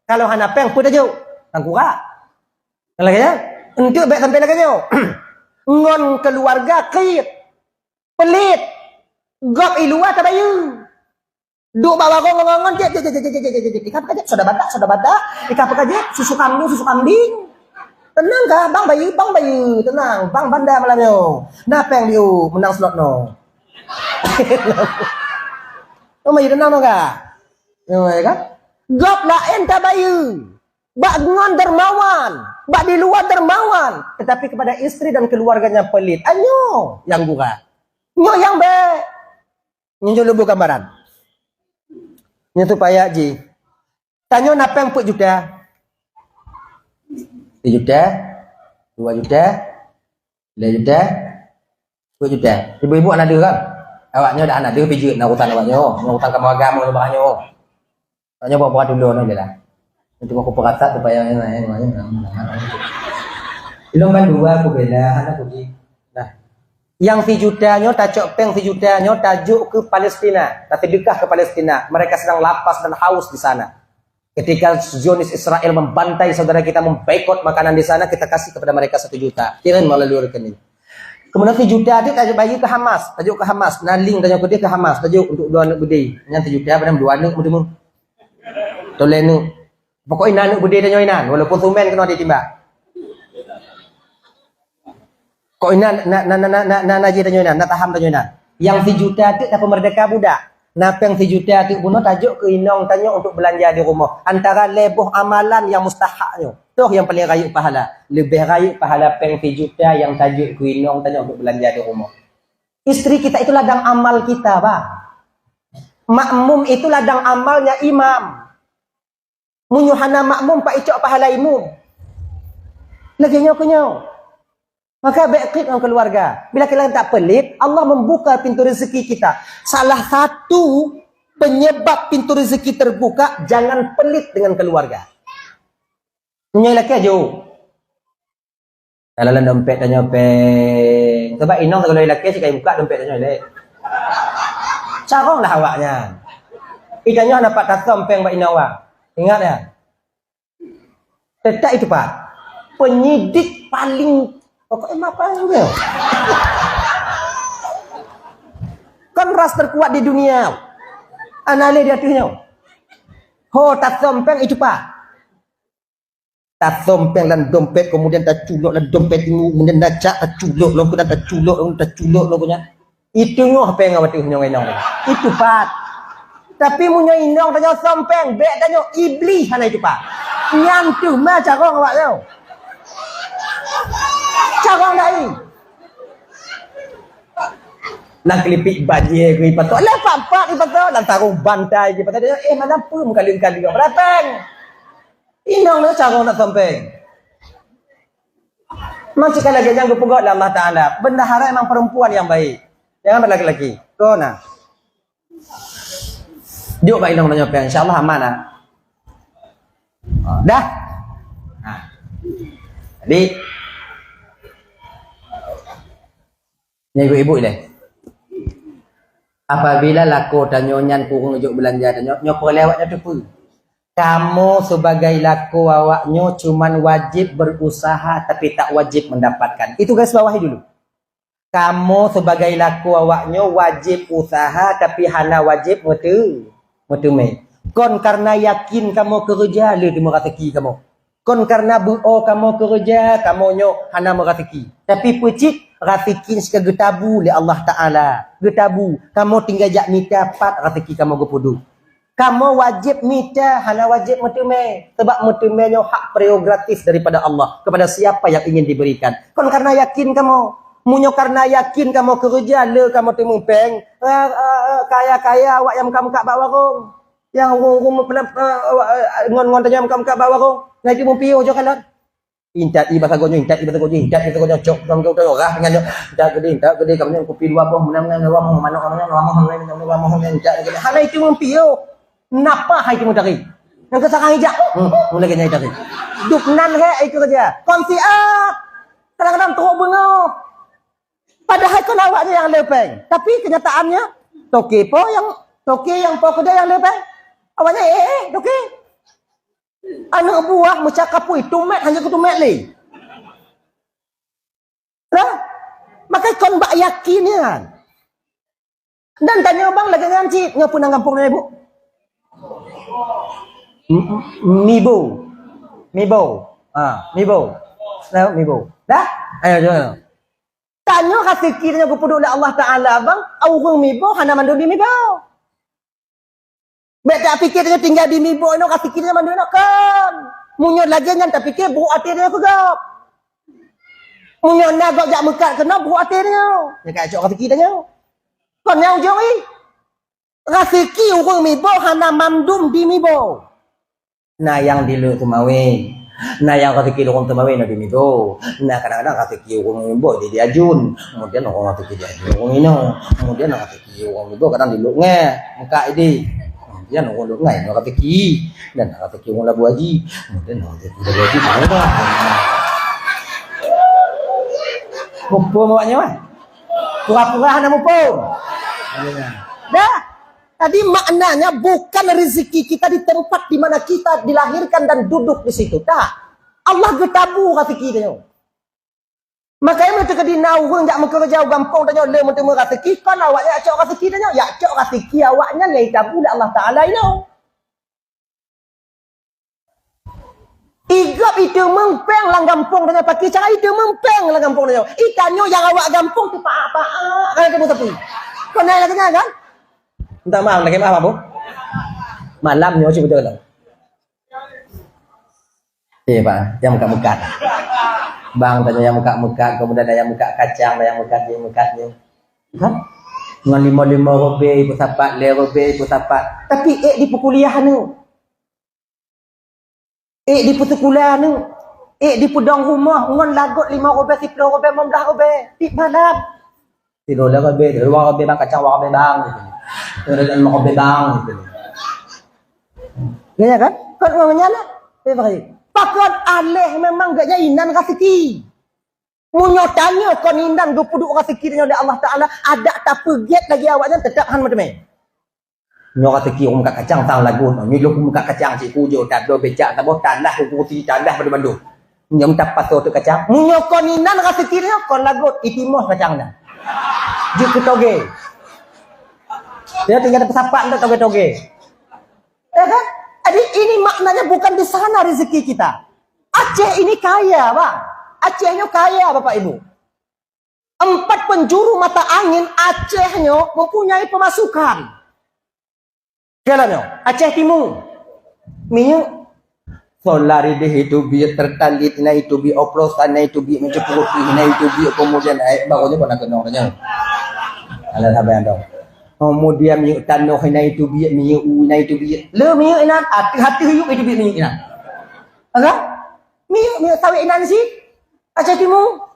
Kalau hana pèng, peue tajok? Tangkurak. Lagèe nyan. Enteuk bèk sampai lagèe nyoe. Ngon keuluwarga kriet. Pelit. Gob i luwa tabayeue. Duek bak warong ngon-ngon, jép, jép, jép. Ikan peukajép, soda badak, soda badak. Ikan peukajép, susu kambing, susu kambing. Teunang ka, bang bayeue, bang bayeue. Teunang, bang banda malam nyoe. Na pèng biu, meunang slot nyoe. Bang bayeue teunang nyoe ka? Nyoe ka? Gob laén tabayeue. Bak ngon dermawan, bak di luwa dermawan, tetapi kepada istri dan keluarganya pelit. Anyoe nyang gura. Nyoe nyang bèk. Nyoe lôn bri gambaran. Nyoe supaya jih. Tanyoe na pèng peuet juta. Sijuta, dua juta, lhèe juta, peuet juta. Ibu-ibu hana deuh kan? Awak nyoe dak hana deuh pih jeuet na urusan awak nyoe. Nyoe urusan kamoe agam nyoe bah nyoe. Awak nyoe buat-buat dulu nyoe je lah. Untuk aku peratat supaya yang lain, yang lain. Ilong bandua aku bela, hana aku di. Nah. Nyang sijuta nyoe tacok pèng sijuta nyoe tajok keu Palestina, taseudeukah keu Palestina. Mereka sedang lapar dan haus di sana. Ketika Zionis Israel membantai saudara kita, memboikot makanan di sana, kita kasih kepada mereka satu juta. Kirim melalui rekening. Kemudian sijuta tu tabayeue keu Hamas, tajok keu Hamas. Na link tanyoe keudeh keu Hamas, tajok untuk dua aneuk beudé. Nyan sijuta padahai dua aneuk meuteumèe. Tolèe aneuk. Pokok inan aneuk beudé tanyoe inan, walaupun sumen keunoe ditimbak. Kok inan na, na, na jih tanyoe inan, na taham tanyoe inan. Nyang sijuta teuk tapeumeurdeka budak. Na pèng sijuta teuk bunoe tajok keu inong tanyoe untuk beulanja di rumoh. Antara lhèe boh amalan nyang mustahak nyoe. Toh nyang paleng rayeuk pahala. Leubeh rayeuk pahala pèng sijuta nyang tajok keu inong tanyoe untuk beulanja di rumoh. Istri kita itu ladang amal kita, bah. Makmum itu ladang amalnya imam. Meunyoe hana makmum, pat icok pahala imum. Lagèe nyoe keu nyoe. Maka bèk kriet ngon keuluwarga. Bila kita tak pelit, Allah membuka pintu rezeki kita. Salah satu penyebab pintu rezeki terbuka, jangan pelit dengan keluarga. Meunyoe lakèe jok. Dalam dompet tanyoe pèng. Coba inong teuka lé lakèe, sikai buka dompet tanyoe lé. Carong lah awak nyan. Itanyoe hana pat tasöm pèng bak inong awak. Ingat ya. Teutap itu pat. Penyidik paling pokok emang paling dia. Kan ras terkuat di dunia. Analis di ateueh nyoe. Ho tasöm pèng itu pat. Tasöm pèng lam dompet, kemudian taculok lam dompet, kemudian tacak, taculok lom keunan, taculok lom, taculok lom keunan. Itu nyoe pèng awak tu nyoe inong. Itu pat. Tapi meunyoe inong tanyoe söm pèng, bèk tanyoe iblih hana itu pat. Nyan tu ma carong awak nyoe. Carong dai. Lam kelipik bajèe keu ipatok, lam pat-pat ipatok, lam sarong bantai ipatok. Eh, mana pun kali-kali orang datang. Inong nyoe carong nak söm pèng. Memang sekali lagi jangan geupeugöt lé Allah Taala. Bendahara memang perempuan yang baik. Jangan laki-laki. Kona. Jok bak inong tanyoe pèng, insya-Allah aman ah. Dah. Nah. Jadi, nyan ibu-ibu ilèe. Apabila lakoe tanyoe nyan kureueng jok beulanja tanyoe, nyoe peureulée awak nyoe teupeue. Kamoe sibagai lakoe awak nyoe cuman wajéb berusaha, tapi tak wajéb mendapatkan. Itu garis bawahi dulu. Kamoe sibagai lakoe awak nyoe wajéb usaha, tapi hana wajéb meute-, meuteumé. Kon kareuna yakin kamoe keureuja le teuma raseuki kamoe. Kon kareuna beu-o kamoe keureuja, kamoe nyoe hana meuraseuki. Tapi peucit raseuki nyang ka geutabu lé Allah Taala. Geutabu, kamoe tinggai jak mita pat raseuki kamoe geupeuduek. Kamoe wajéb mita, hana wajéb meuteumé. Sabab meuteumé nyoe hak prerogatif daripada Allah kepada siapa yang ingin diberikan. Kon kareuna yakin kamoe. Meunyoe kareuna yakin kamoe keureuja le kamoe teumé péng, eh, eh, eh, kaya-kaya awak nyang meukat-meukat bak warong. Nyang ureueng-ureueng meupeulab-, eh, eh, ngon, ngon tanyong meukat-meukat bak warong. Nah, itu meupiôh jok kalon. Intat i basa gonyo, intat i basa gonyo, intat i basa gonyo, cok, cok, cok, cok, rah, nyan, cok. Intat gede, intat gede, kamu kupi dua boh, menang, menang, dua boh, manok, manok, dua boh, menang, dua boh, menang, intat gede. Hana itu meupiôh. Napa hai itu meutari? Nyang keusarang ijak. Hmm, mulai kena tari. Duk nan he itu kerja. Kon siat. Kadang-kadang teruk bengong. Padahai kon awaknyan nyang le péng. Tapi kenyataannya, toke po nyang, toke nyang po keudè nyang le péng. Awaknyan, eh, eh, toke. Aneuk buah meucakap pui, tumet hana keu tumet lé. Nah, makai kon bak yakin nyan. Dan tanyoe bang lagèe nyan cit, nyoe peue nan gampông nyoe, Bu? M-, m-, Mibo. Mibo. Ha, Mibo. Nah, Mibo. Dah? Ayo, jom. Tanyoe raseuki tanyoe geupeuduek lé Allah Taala, bang, ureueng Mibo hana mandum di Mibo. Bèk tapike tanyoe tinggai di Mibo inoe, raseuki tanyoe mandum inoe, kon. Meunyoe lagèe nyan tapike, buruk até tanyoe keu gob. Meunyoe na gob jak meukat keunoe, buruk até tanyoe. Nyan ka cok raseuki tanyoe. Kon nyang ujong ih. Raseuki ureueng Mibo hana mandum di Mibo. Na nyang di Lhokseumawe. Na nyang raseuki ureueng Seumawe na di Mibo. Na kadang-kadang raseuki ureueng Mibo di, di Ajun. Kemudian ureueng raseuki di Ajun ureueng inoe. Kemudian raseuki ureueng Mibo kadang di Lhokseumawe. Meukat idéh. Kemudian ureueng Lhokseumawe na raseuki. Dan raseuki ureueng Labuhan Bajo. Kemudian raseuki Labuhan Bajo. Muphom awaknyan, wah. Pura-pura hana muphom. Dah. Jadi maknanya bukan rezeki kita di tempat di mana kita dilahirkan dan duduk di situ. Tak. Allah geutabu rezeki dia. Makanya meunyoe teukeudi na ureueng jak meukeureuja u gampông tanyoe le meuteumé rezeki, kon awaknyan jak cok rezeki tanyoe, jak cok rezeki awaknyan nyang itabu lé Allah Taala inoe. Igop iteumeung péng lam gampông tanyoe, paki cara iteumeung péng lam gampông tanyoe. Itanyoe nyang awak gampông teupaak-paak, kan teumeung sapeue. Kon na lagèe nyan kan? Minta maaf, lagèe maaf, Abu. Malam nyoe cuba jalan. Eh, Pak, nyang meukat-meukat. Bang tanyoe nyang meukat-meukat, kemudian ada nyang meukat kacang, ada nyang meukat ni, meukat ni. Kan? Ngon lima-lima rubèe ipeusapat, lhèe rubèe ipeusapat. Tapi ék dipeukuliah aneuk. Ék dipeuseukula aneuk. Ék dipeudong rumoh ngon lagot lima rubèe, siploh rubèe, limong blah rubèe. Tiep malam. Sidroe lhèe rubèe, dua rubèe bang kacang, dua rubèe bang. Sidroe lhèe rubèe bang. Ya, ya kan? Kan ngon nyan lah. Eh, pakai. Pakon aléh memang geuh nyan inan raseuki. Meunyoe tanyoe kon inan geupeuduek raseuki tanyoe lé Allah Taala, adak tapeugèt lagèe awaknyan teutap han meuteumé. Nyoe raseuki ureueng meukat kacang sang lagot, nyoe lôn meukat kacang siku jeuet, tadoe becak, taboh tanah, kurusi tanah, bandum-bandum. Nyoe tapasoe teuk kacang. Meunyoe kon inan raseuki nyoe, kon lagot, itimoh kacang nyan. Jeuet keu togé. Ya, tinggai tapeusapat enteuk togé-togé. Ya kan? Jadi, ini maknanya bukan di sana rezeki kita. Aceh ini kaya, Bang. Aceh nyoe kaya, Bapak Ibu. Empat penjuru mata angin Aceh nyoe mempunyai pemasukan. Kira nyoe, Aceh Timu. Minyeuk. Solar idéh itu bieu tertalit, na itu bieu oplosan, na itu bieu minyeuk putih, na itu bieu kemudian air baru nyoe pernah kenong nyoe. Ada sabar dong. Kemudian minyeuk tanoh, na itu bieu minyeuk u, na itu bieu. Le minyeuk inan, ateuh-ateuh yuk itu bieu minyeuk inan. Agak? Minyeuk, minyeuk sawit inan si. Aceh Timu.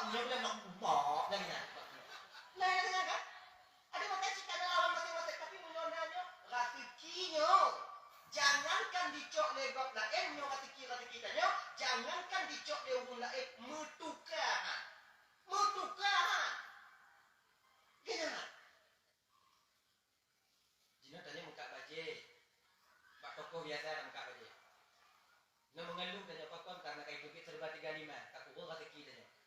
Nyoe bilang nak ubah lagi nak. Lain lagi kan? Ada makan cit kana lawan masing-masing, tapi meunyoe na nyoe, raseuki nyoe. Jangankan dicok lé gob laén nyoe raseuki, raseuki tanyoe, jangankan dicok lé ureueng laén, meutuka han. Meutuka han. Geuhnyan. Jinoe tanyoe meukat bajée. Bak toko biasa na meukat bajée. Nyoe meungeuluh tanyoe pakon karena ka iteubiet serba tiga lima, ka kureueng raseuki tanyoe.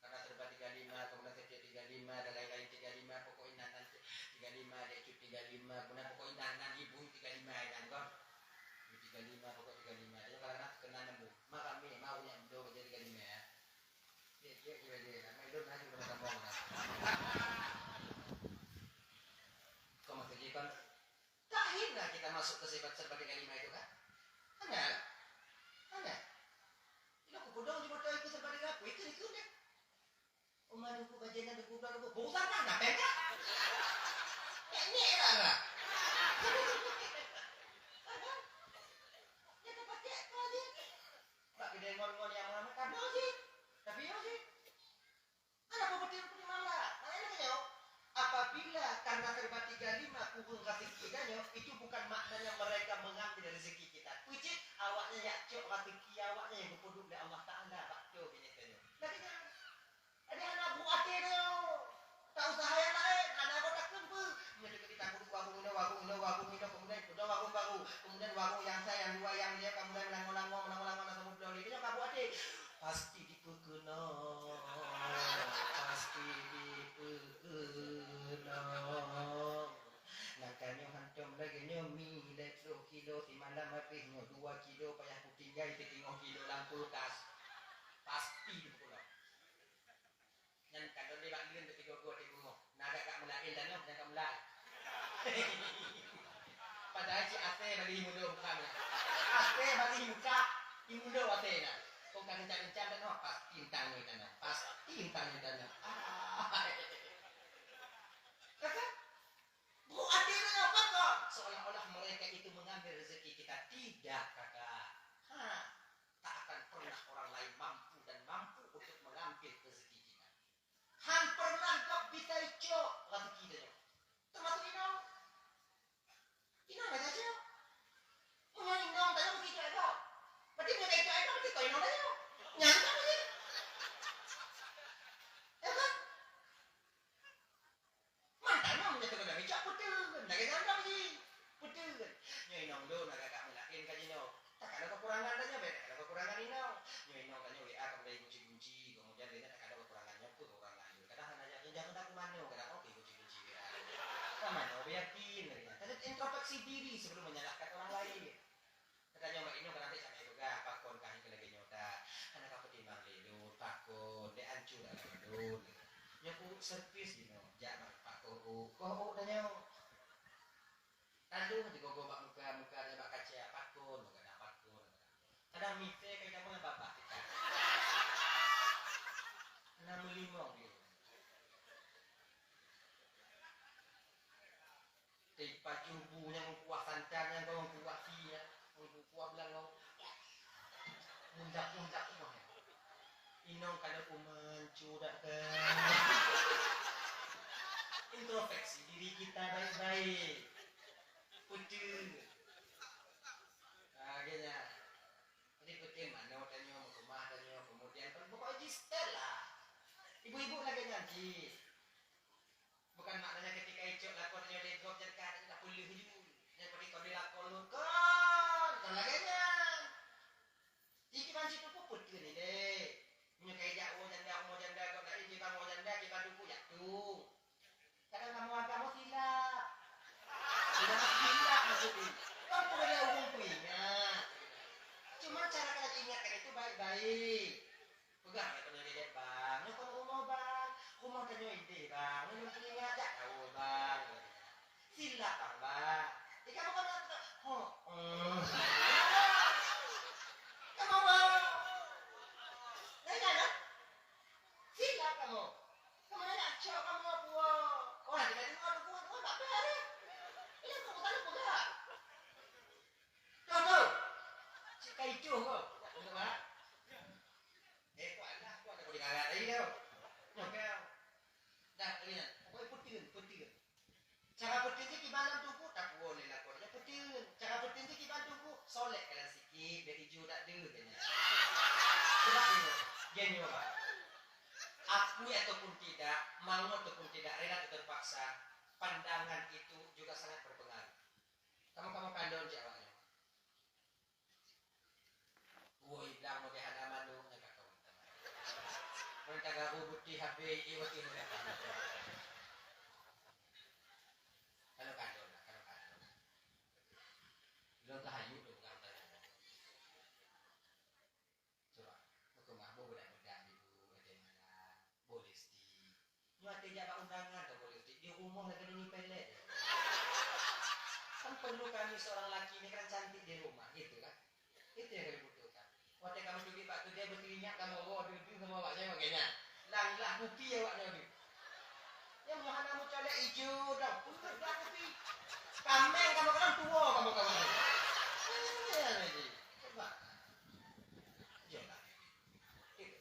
Karena serba tiga lima, kemudian setiap tiga lima, dan lain-lain tiga lima, pokok inan nan tiga lima, dia cut tiga lima, kemudian pokok inan nan ibu tiga lima inan kon. Ibu tiga lima, pokok tiga lima. Jadi kalau nak kenal nemu, mak kami mau yang belum jadi tiga lima ya. Dia dia dia dia. Nama itu nanti kita sambung. Kau masih jipan. Tak hina kita masuk ke serba, serba tiga lima itu kan? Hana, hana. Ina aku peudong di mata itu serba tiga lima, itu itu deh. Uma duku bajena duku dua duku. Bukan kan, apa enggak? Kayak ni lah lah. Dia dapat dia kau dia. Bak kedai ngon-ngon yang mengamalkan, no sih. Tapi yo sih. Ada apa betul pun malah? Makanya nyoe, apabila karena serba tiga lima kureueng raseuki tanyoe, itu bukan maknanya mereka mengambil rezeki kita. Peucit awaknya yak cok raseuki awaknya yang geupeudong lé Allah Taala bak tu binèh tanyoe. Lagi nyan, ada anak buah até tu. Tak usah yang lain, anak buah tak kempu. Nyoe kita buka warung ini, warung ini, warung ini, kemudian kita warung baru, kemudian warung yang saya, yang dua, yang dia, kemudian melangong-langong, melangong-langong, langsung mudah ni. Kita buah até. Pasti dipeukeunong, pasti dipeukeunong. Nah, tanyoe hantom lagèe nyoe mi lhèe ploh kilo simalam habéh nyoe dua kilo payah kutinggai siteungoh kilo lam kulkas. Pasti dipeukeunong. Nyan ka lôn lé bak lôn bak tiga dua di rumoh. Na gak-gak meulaén tanyoe, nyan ka meulai. Padahai cit asèe bali mudo bukan nyan. Asèe bali muka, imudo asèe nyan. Kong ka kencang-kencang tanoh, pasti entang nyoe tanoh. Pasti entang nyoe tanoh. Ah. Kakak, bu até nyoe apa kok? Seolah-olah mereka itu mengambil rezeki kita. Tidak, kakak. Ha. Tak akan pernah orang lain mampu dan mampu untuk mengambil rezeki kita. Han pernah gob bisa icok rezeki tanyoe. Termasuk inong. Inong ka jijok. Meunyoe inong tanyoe meusti icok gob. Berarti meunyoe ka icok gob, berarti kon inong tanyoe. Nyan kan berarti. Ya kan? Mantong nyoe meunyoe teukeunong icok, peue teuen. Lagèe nyan lom jih. Peue teuen. Nyoe inong lôn agak-agak meulaén ka jinoe. Takana kekurangan tanyoe, bèk takana kekurangan inong. Nyoe inong tanyoe W A ka mulai gunci-gunci, kemudian lé nyan takana kekurangan nyoe, peue kekurangan lôn. Kadang hana jak, jak meunan keu manoe, kadang oke gunci-gunci W A. Ka manoe beuyakin lagèe nyan. Tanyoe introspeksi diri sebelum menyalahkan orang lain. Tanyoe bak inong kadang-kadang sampai peugah, "Pakon kah lagèe nyoe ta? Hana kapeutimang lé lôn, pakon, lé ancu dak lagèe lôn." Nyoe ku servis jinoe, jak bak pakon u, koh u tanyoe. Tanyoe jigogo bak muka, muka tanyoe bak kaca, pakon, kadang pakon. Kadang mite kai kamoe babah kita. Hana meulimong lé. Teupajoh bu nyang kuah santan nyang goh kuah si nyang kuah beulangong. Mundak-mundak kuah. Inong kalau kuman cudak kan. Introspeksi diri kita baik-baik. Betul. Akhirnya, jadi betul mana tanyoe, rumah tanyoe, kemudian kan pokok jistel lah. Ibu-ibu lagi nyanyi. Bukan maknanya ketika icok lakoe tanyoe lé gob jadi ka tapeuleuh ju. Nyang penting kon lé lakoe lôn kon, kon lagèe nyan. Iki ban situ pun peue teuen ilèe. Meunyoe ka ijak woe janda, umoe janda, gob laén jiban woe janda, jiban duku jak tueng. Kadang kamoe agam silap. Silap maksud jih. Kan peue lagèe ureueng peuingat. Cuma cara kalian ingatkan itu baik-baik. Peugah lé keunoe jadék, "Bang, nyoe kon rumoh, Bang. Rumoh tanyoe idéh, Bang. Nyoe lôn peuingat jak kawoe, Bang." Silap, Bang, Bang. Di kamoe kan, ho, eh. Kamoe, Bang. Nyan, nyan, nyan. Silap kamoe. Kamoe nak cok kamoe buah. Oh, nanti kali kamoe buah, buah tak payah deh. Ini kamoe tak lupa gak? Tuh, tuh. Cik Kai Cuh kau. Nampak? Eh, kuat lah, kuat aku di karat tadi tu. Nyoe, Pak. Akui ataupun tidak, mau ataupun tidak, rela atau terpaksa, pandangan itu juga sangat berpengaruh. Kamu-kamu kandong jak awaknyoe. Woi, blang model hana manok nyang ka kawin. Mereka garu putih habis, iwati mereka. Kalau kandong lah, kalau kandong. Belum tahayu tu bukan tanya. Coba, aku mah bedak-bedak dulu, ada mana? Boleh sih. Nyoe até jak bak undangan dah boleh di, di rumoh lagèe nyoe pelet. Kan perlu kami seorang laki ni kan cantik di rumah, gitu kan? Itu yang kami butuhkan. Watèe kamu teubiet bak keudè beuteuingat kamoe woe dudu sama awaknyan, makanya langlah kupi awaknyan tu. Nyang hana meucolek ijo dah, peuet bak kupi. Kameng kamoe kan tuwo kamoe kawan. Ya, jadi. Coba. Jomlah. Gitu.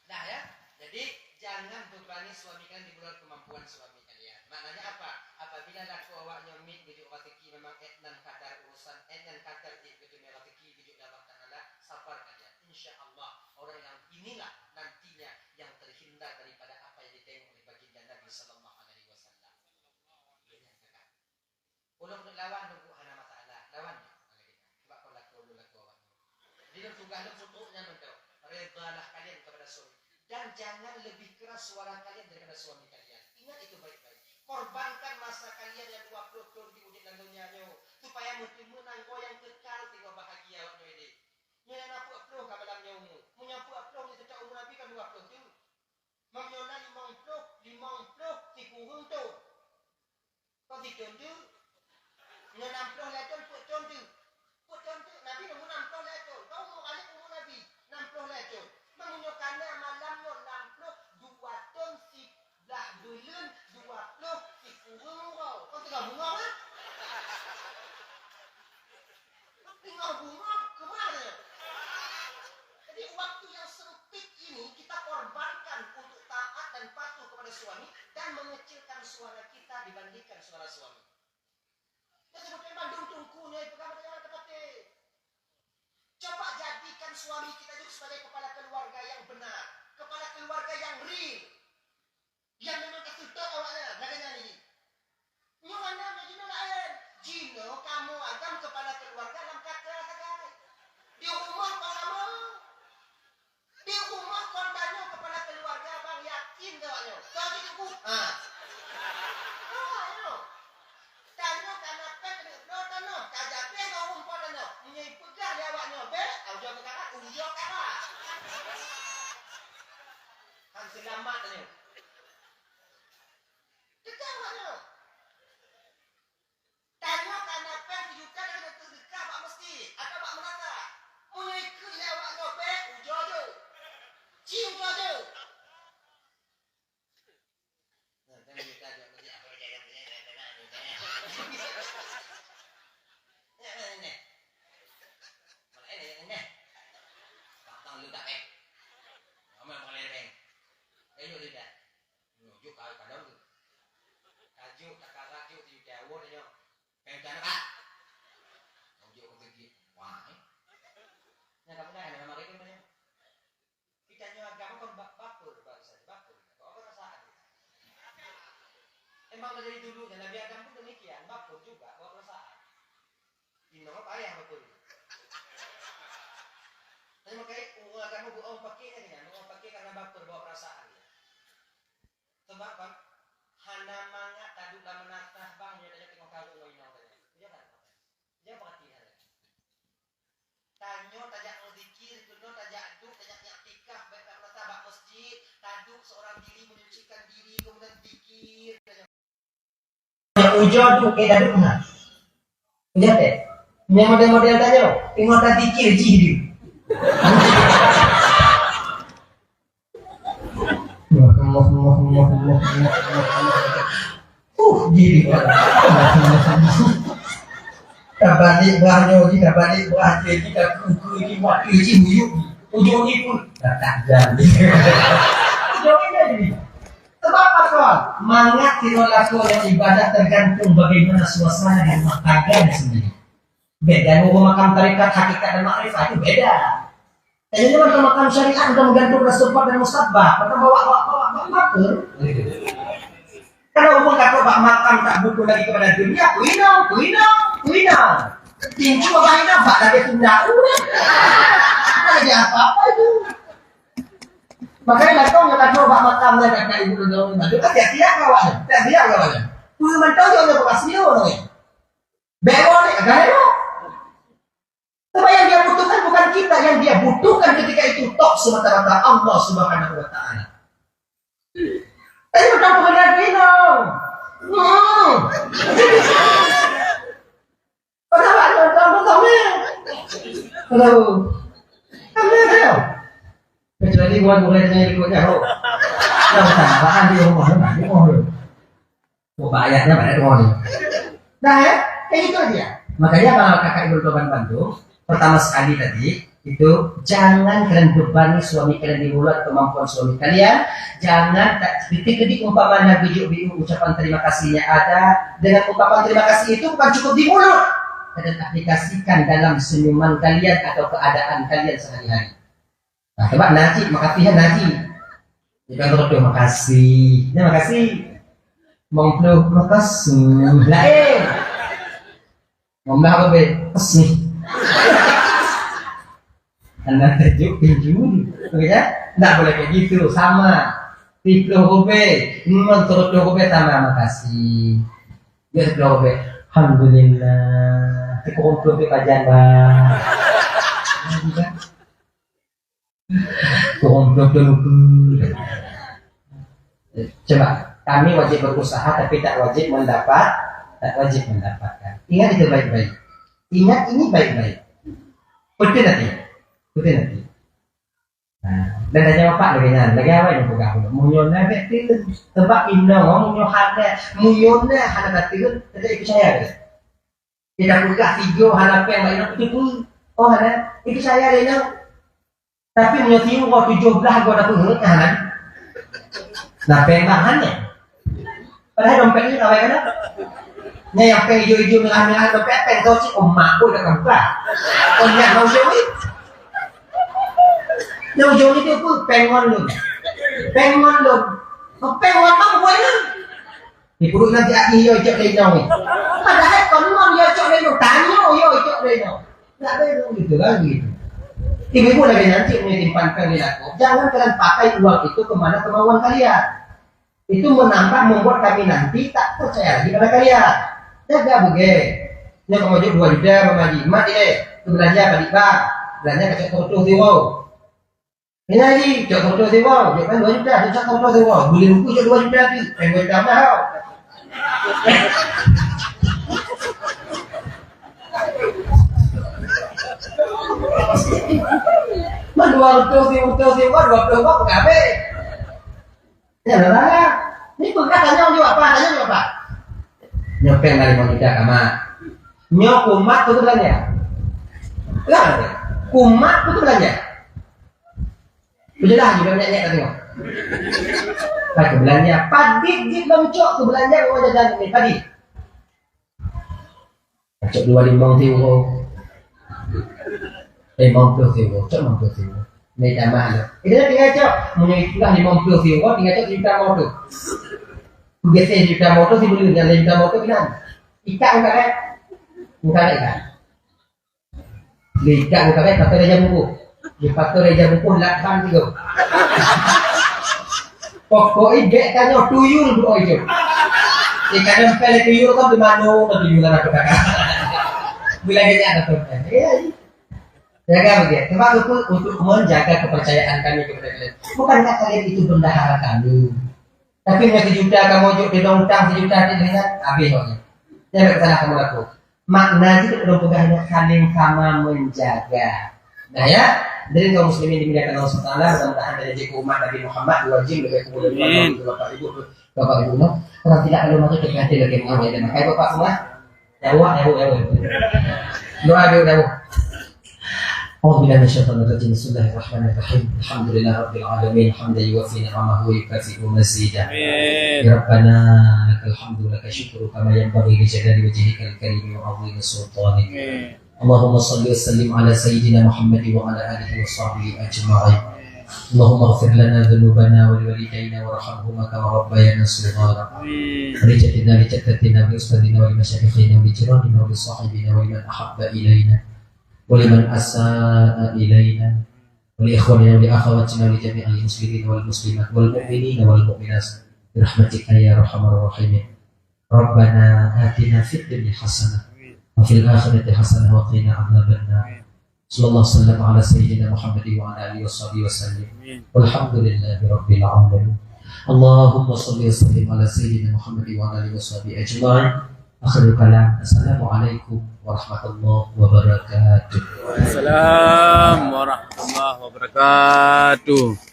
Nah, ya. Jadi, jangan bebani suami kalian di luar kemampuan suami kalian. Maknanya apa? Apabila lakoe awaknyoe miet geujok rezeki, memang èt nan kadar urusan, èt nan kadar jih geuteumé rezeki geujok lé Allah Taala, sabar kalian. Insya Allah, orang yang inilah nantinya yang terhindar daripada apa yang ditengok oleh baginda Nabi sallallahu alaihi wasallam. Ulôn keuneuk lawan lôn buet hana masalah. Lawan nyoe, lagèe nyan. Sebab kon lakoe lôn, lakoe awaknyoe. Jadi lôn tugaih lôn peutrok nyan mantong. Redalah kalian kepada suami. Dan jangan lebih keras suara kalian daripada suami kalian. Ingat itu baik-baik. Korbankan masa kalian yang dua puluh thôn di udép lam donya nyoe, supaya meuteumé nanggroe nyang kekal teungoh bahagia awaknyoe deh. Nyoe na peuet ploh ka malam nyoe umu. Meunyoe peuet ploh nyoe teutab umu Nabi kan dua ploh tu. Meunyoe na limong ploh, limong ploh sikureueng thôn. Kon sithôn teuk? Ngon nam ploh lhèe thôn, peuet thôn teuk? Peuet thôn teuk? Nabi nyoe nam ploh lhèe thôn. Kon umu Khalid umu Nabi, nam ploh lhèe thôn. Meunyoe kana malam nyoe nam ploh, dua thôn siblah buleuen, dua ploh sikureueng uroe. Kon teungoh bungöng, kan? Teungoh bungöng, keumah nyoe. Jadi, waktu yang sempit ini kita korbankan untuk taat dan patuh kepada suami dan mengecilkan suara kita dibandingkan suara suami. Nyoe seubeutoe mandum teungku nyoe peugah bak jalan teupatéh. Coba jadikan suami kita itu sebagai kepala keluarga yang benar, kepala keluarga yang real. Yang memang ka seutôt awaknyan, lagèe nyan jih. Nyoe hana, nyoe jinoe laén. Jinoe kamoe agam kepala keluarga lam kata sagai. Di rumoh kon kamoe. Di rumoh kon tanyoe kepala keluarga, bang, yakin keu awaknyoe. Keu jih teungku. Ha. Ha, nyoe. Tanyoe kana péng keuneuk bloe tanoh, ka jadeh ngon ureueng po tanyoe. Meunyoe ipeugah lé awaknyoe bèk, ujoe keukarat, ujoe keukarat. Han seulamat tanyoe. Teuka awaknyoe. Tanyoe kana péng sijuta ka keuneuk teudeukah bak meuseujid atawa bak meunasah. Meunyoe ikheun lé awaknyoe bèk, ujoe jeuet. Ci ujoe jeuet. Nujok ka, ka lom tu. Ka jok, ka karat jok, tiyup teuawot nyoe. Pèng tan, Pak. Nujok ka teugit. Wah, eh. Nyan ka peugah, nyan ka magrib nyoe. Kita nyoe agama kon ba-, baper, baru saja baper. Bawa perasaan. Emang dari dulunya Nabi Adam pun demikian, baper juga, bawa perasaan. Inong payah baper. Tapi makanya ureueng agama buat orang pakai kan, orang pakai karena baper, bawa perasaan. Sebab kan, hana mangat taduek lam meunasah bang, nyoe tanyoe teungoh kareueng ngon inong tanyoe. Jangan, jangan perhatikan. Tanyoe tajak meuzikir, keunoe tajak duek, tajak iktikaf, bèk lam meunasah bak meuseujid, taduek seorang diri menyucikan diri, kemudian zikir. Ujoe duek, eh, taduek na. Ujoe teh. Nyang model-model tanyoe, teungoh tazikir jih di. Uh, diri. Tabalik beuh nyoe jih, tabalik beuh jih, takeue-keue jih, waktu jih, ujong, ujong jih pun datang jadi. Ujong jih jadi. Sebab apa, kawan? Mangat kita lakukan ibadah tergantung bagaimana suasana di rumah tangga sendiri. Beda ngon makam tarekat, hakikat dan makrifat, itu beda. Jadi, ini makam, makam syariat udah menggantung pada sebab dan musabab, maka bawa, bawa, bawa, bawa, bawa. Kalau orang kata bak makam tak butuh lagi kepada dunia, kuinong, kuinong, kuinong. Tinju apa ini? Bak lagi tunda udah. Ada apa-apa itu. Makanya datang yang kata bak makam dan kata ibu dulu, hati-hati ya kawan, hati-hati ya kawan. Kuinong tahu dia orang berhasil orang ni. Bawa ni, agak elok. Sebab yang dia butuhkan bukan kita, yang dia butuhkan ketika itu tok semata-mata Allah Subhanahu wa Ta'ala. Tapi bukan pengendali dong. Hmm. Kenapa ada orang kami? Halo. Kami ada. Kecuali buat murid yang ikutnya, oh. Tahu tak? Bahan di rumah, di rumah. Oh, bayarnya banyak tuh. Nah, ya, kayak gitu aja. Makanya kalau kakak ibu teman bantu, pertama sekali tadi, itu jangan kalian bebani suami kalian di luar kemampuan suami kalian. Jangan tak ketik-ketik umpama Nabi Juk Biu ucapan terima kasihnya ada. Dengan ucapan terima kasih itu bukan cukup di mulut, dan aplikasikan dalam senyuman kalian atau keadaan kalian sehari-hari. Nah, coba nasi, makasih ya nasi. Ikan terus makasih. Ya makasih. Mong ploh makasih. Lain. Mong dah lebih kasih. Anda tajuk pinjul. Oke ya? Nggak boleh kayak gitu. Sama. Tiga puluh rubel. Memang terus rubel sama makasih. Ya tiga puluh rubel. Alhamdulillah. Tiga puluh rubel pajan, Bang. Kurang betul-betul lupa. Coba, kami wajib berusaha tapi tak wajib mendapat, tak wajib mendapatkan. Ingat itu baik-baik. Ingat ini baik-baik. Betul nanti. Betul nanti. Nah, dan tanya bapak lagi nyan, lagi awak yang pegang dulu. Munyo na betul. Sebab inong, munyo hana, munyo na hana betul, tidak percaya dia. Kita peugah tiga hana péng bak inong, itu pun. Oh, hana. Itu saya ada inong. Tapi meunyoe tiuroe tujoh blaih goe na peungeuet, hana. Na péng bah hana. Padahai dompet ni rawai kana. Nya nyang péng ijo-ijo, merah-merah, dompet péng tocik, oh, mak pun dah buka. Oh, nyak mau jauh ni. Jauh-jauh ni tu pun péng ngon lôn. Péng ngon lôn. Oh, péng ngon mak buat ni. Di pruet nanti aki yo cok lé inong. Padahai kon mon yo cok lé inong, tanyoe yo cok lé inong. Nggak ada yang gitu kan gitu. Ibu-ibu lagi nanti punya simpan péng di lakoe. Jangan kalian pakai uang itu kemana kemauan kalian. Itu menambah membuat kami nanti tak percaya lagi pada kalian. Jaga bege. Nyoe kamu jok dua juta Mama Haji. Mak deh, tu belanja balik bank. Belanja kacok foto siro. Ini lagi, cok foto sewa, cok kan dua juta, cok foto sewa, beli buku cok dua juta tu, kan dua juta mahal. Mah dua ratus, tiga ratus sewa, dua puluh ribu, habis. Ya, lah. Ni peugah tanya jawab apa? Tanya jawab apa? Nyoe péng dari mau juta kama. Nyoe kumat tu belanja. Lah, kumat tu belanja. Beujeulah juga nyek-nyek ka tengok. Hai keu beulanja, padit jih bang cok keu beulanja, bang jajan ni padit. Cok dua limong siuroe. Eh, limong ploh siuroe, cok limong ploh siuroe. Ni tamah tu. Ini tinggal cok, meunyoe itulah limong ploh siuroe, tinggal cok juta moto. Geuseh juta moto si bulu, nyang juta moto keunan. Ikat engkaret. Engkaret ikat. Lé ikat muka bèk, pakai reja bungkôh. Lé pakai reja bungkôh, lapan tiga. Pokok i bèk tanyoe tuyul bunoe itu. Ikan yang pele tuyul kan di mana, kan tuyul kan aku tak. Bila dia ada tu. Ya, ya. Jaga begitu. Sebab itu untuk menjaga kepercayaan kami kepada kalian. Bukankah kalian itu bendahara kami? Tapi meunyoe sijuta kamoe jok, sidong utang sijuta, habéh awaknyan. Nyan salah kamoe lakoe. Makna jih lôn peugah nyoe saling sama menjaga. Nah, ya, hadirin kaum muslimin dimuliakan Allah subhanahu wa taala, mudah-mudahan dari jih umat Nabi Muhammad dua jim lebih kurang. Amin. Bapak Ibu, Bapak Ibu, no? Kalau tidak, kalau maka kita hati lagi mengamai dan makai Bapak semua. Jawab, jawab, jawab. Doa dulu, jawab. أعوذ بالله من الشيطان الرجيم. بسم الله الرحمن الرحيم. الحمد لله رب العالمين. حمدا يوافي نعمه ويكافئ مزيده. آمين. ربنا لك الحمد ولك الشكر كما ينبغي لجلال وجهك الكريم وعظيم سلطانك. آمين. اللهم صل وسلم على سيدنا محمد وعلى آله وصحبه أجمعين. اللهم اغفر لنا ذنوبنا ولوالدينا وارحمهما كما ربيانا صغارا. ولجدنا ولجدتنا ولأستاذنا ولمشايخنا ولجيراننا ولصاحبنا ولمن أحب إلينا ولمن أساء إلينا ولإخواننا ولأخواتنا ولجميع المسلمين والمسلمات والمؤمنين والمؤمنات برحمتك يا أرحم الراحمين. ربنا آتنا في الدنيا حسنة وفي الآخرة حسنة وقنا عذاب النار. صلى الله وسلم على سيدنا محمد وعلى آله وصحبه وسلم. والحمد لله رب العالمين. اللهم صل وسلم على سيدنا محمد وعلى آله وصحبه أجمعين. آخر الكلام. السلام عليكم ورحمة الله وبركاته. Waalaikumsalam warahmatullahi wabarakatuh.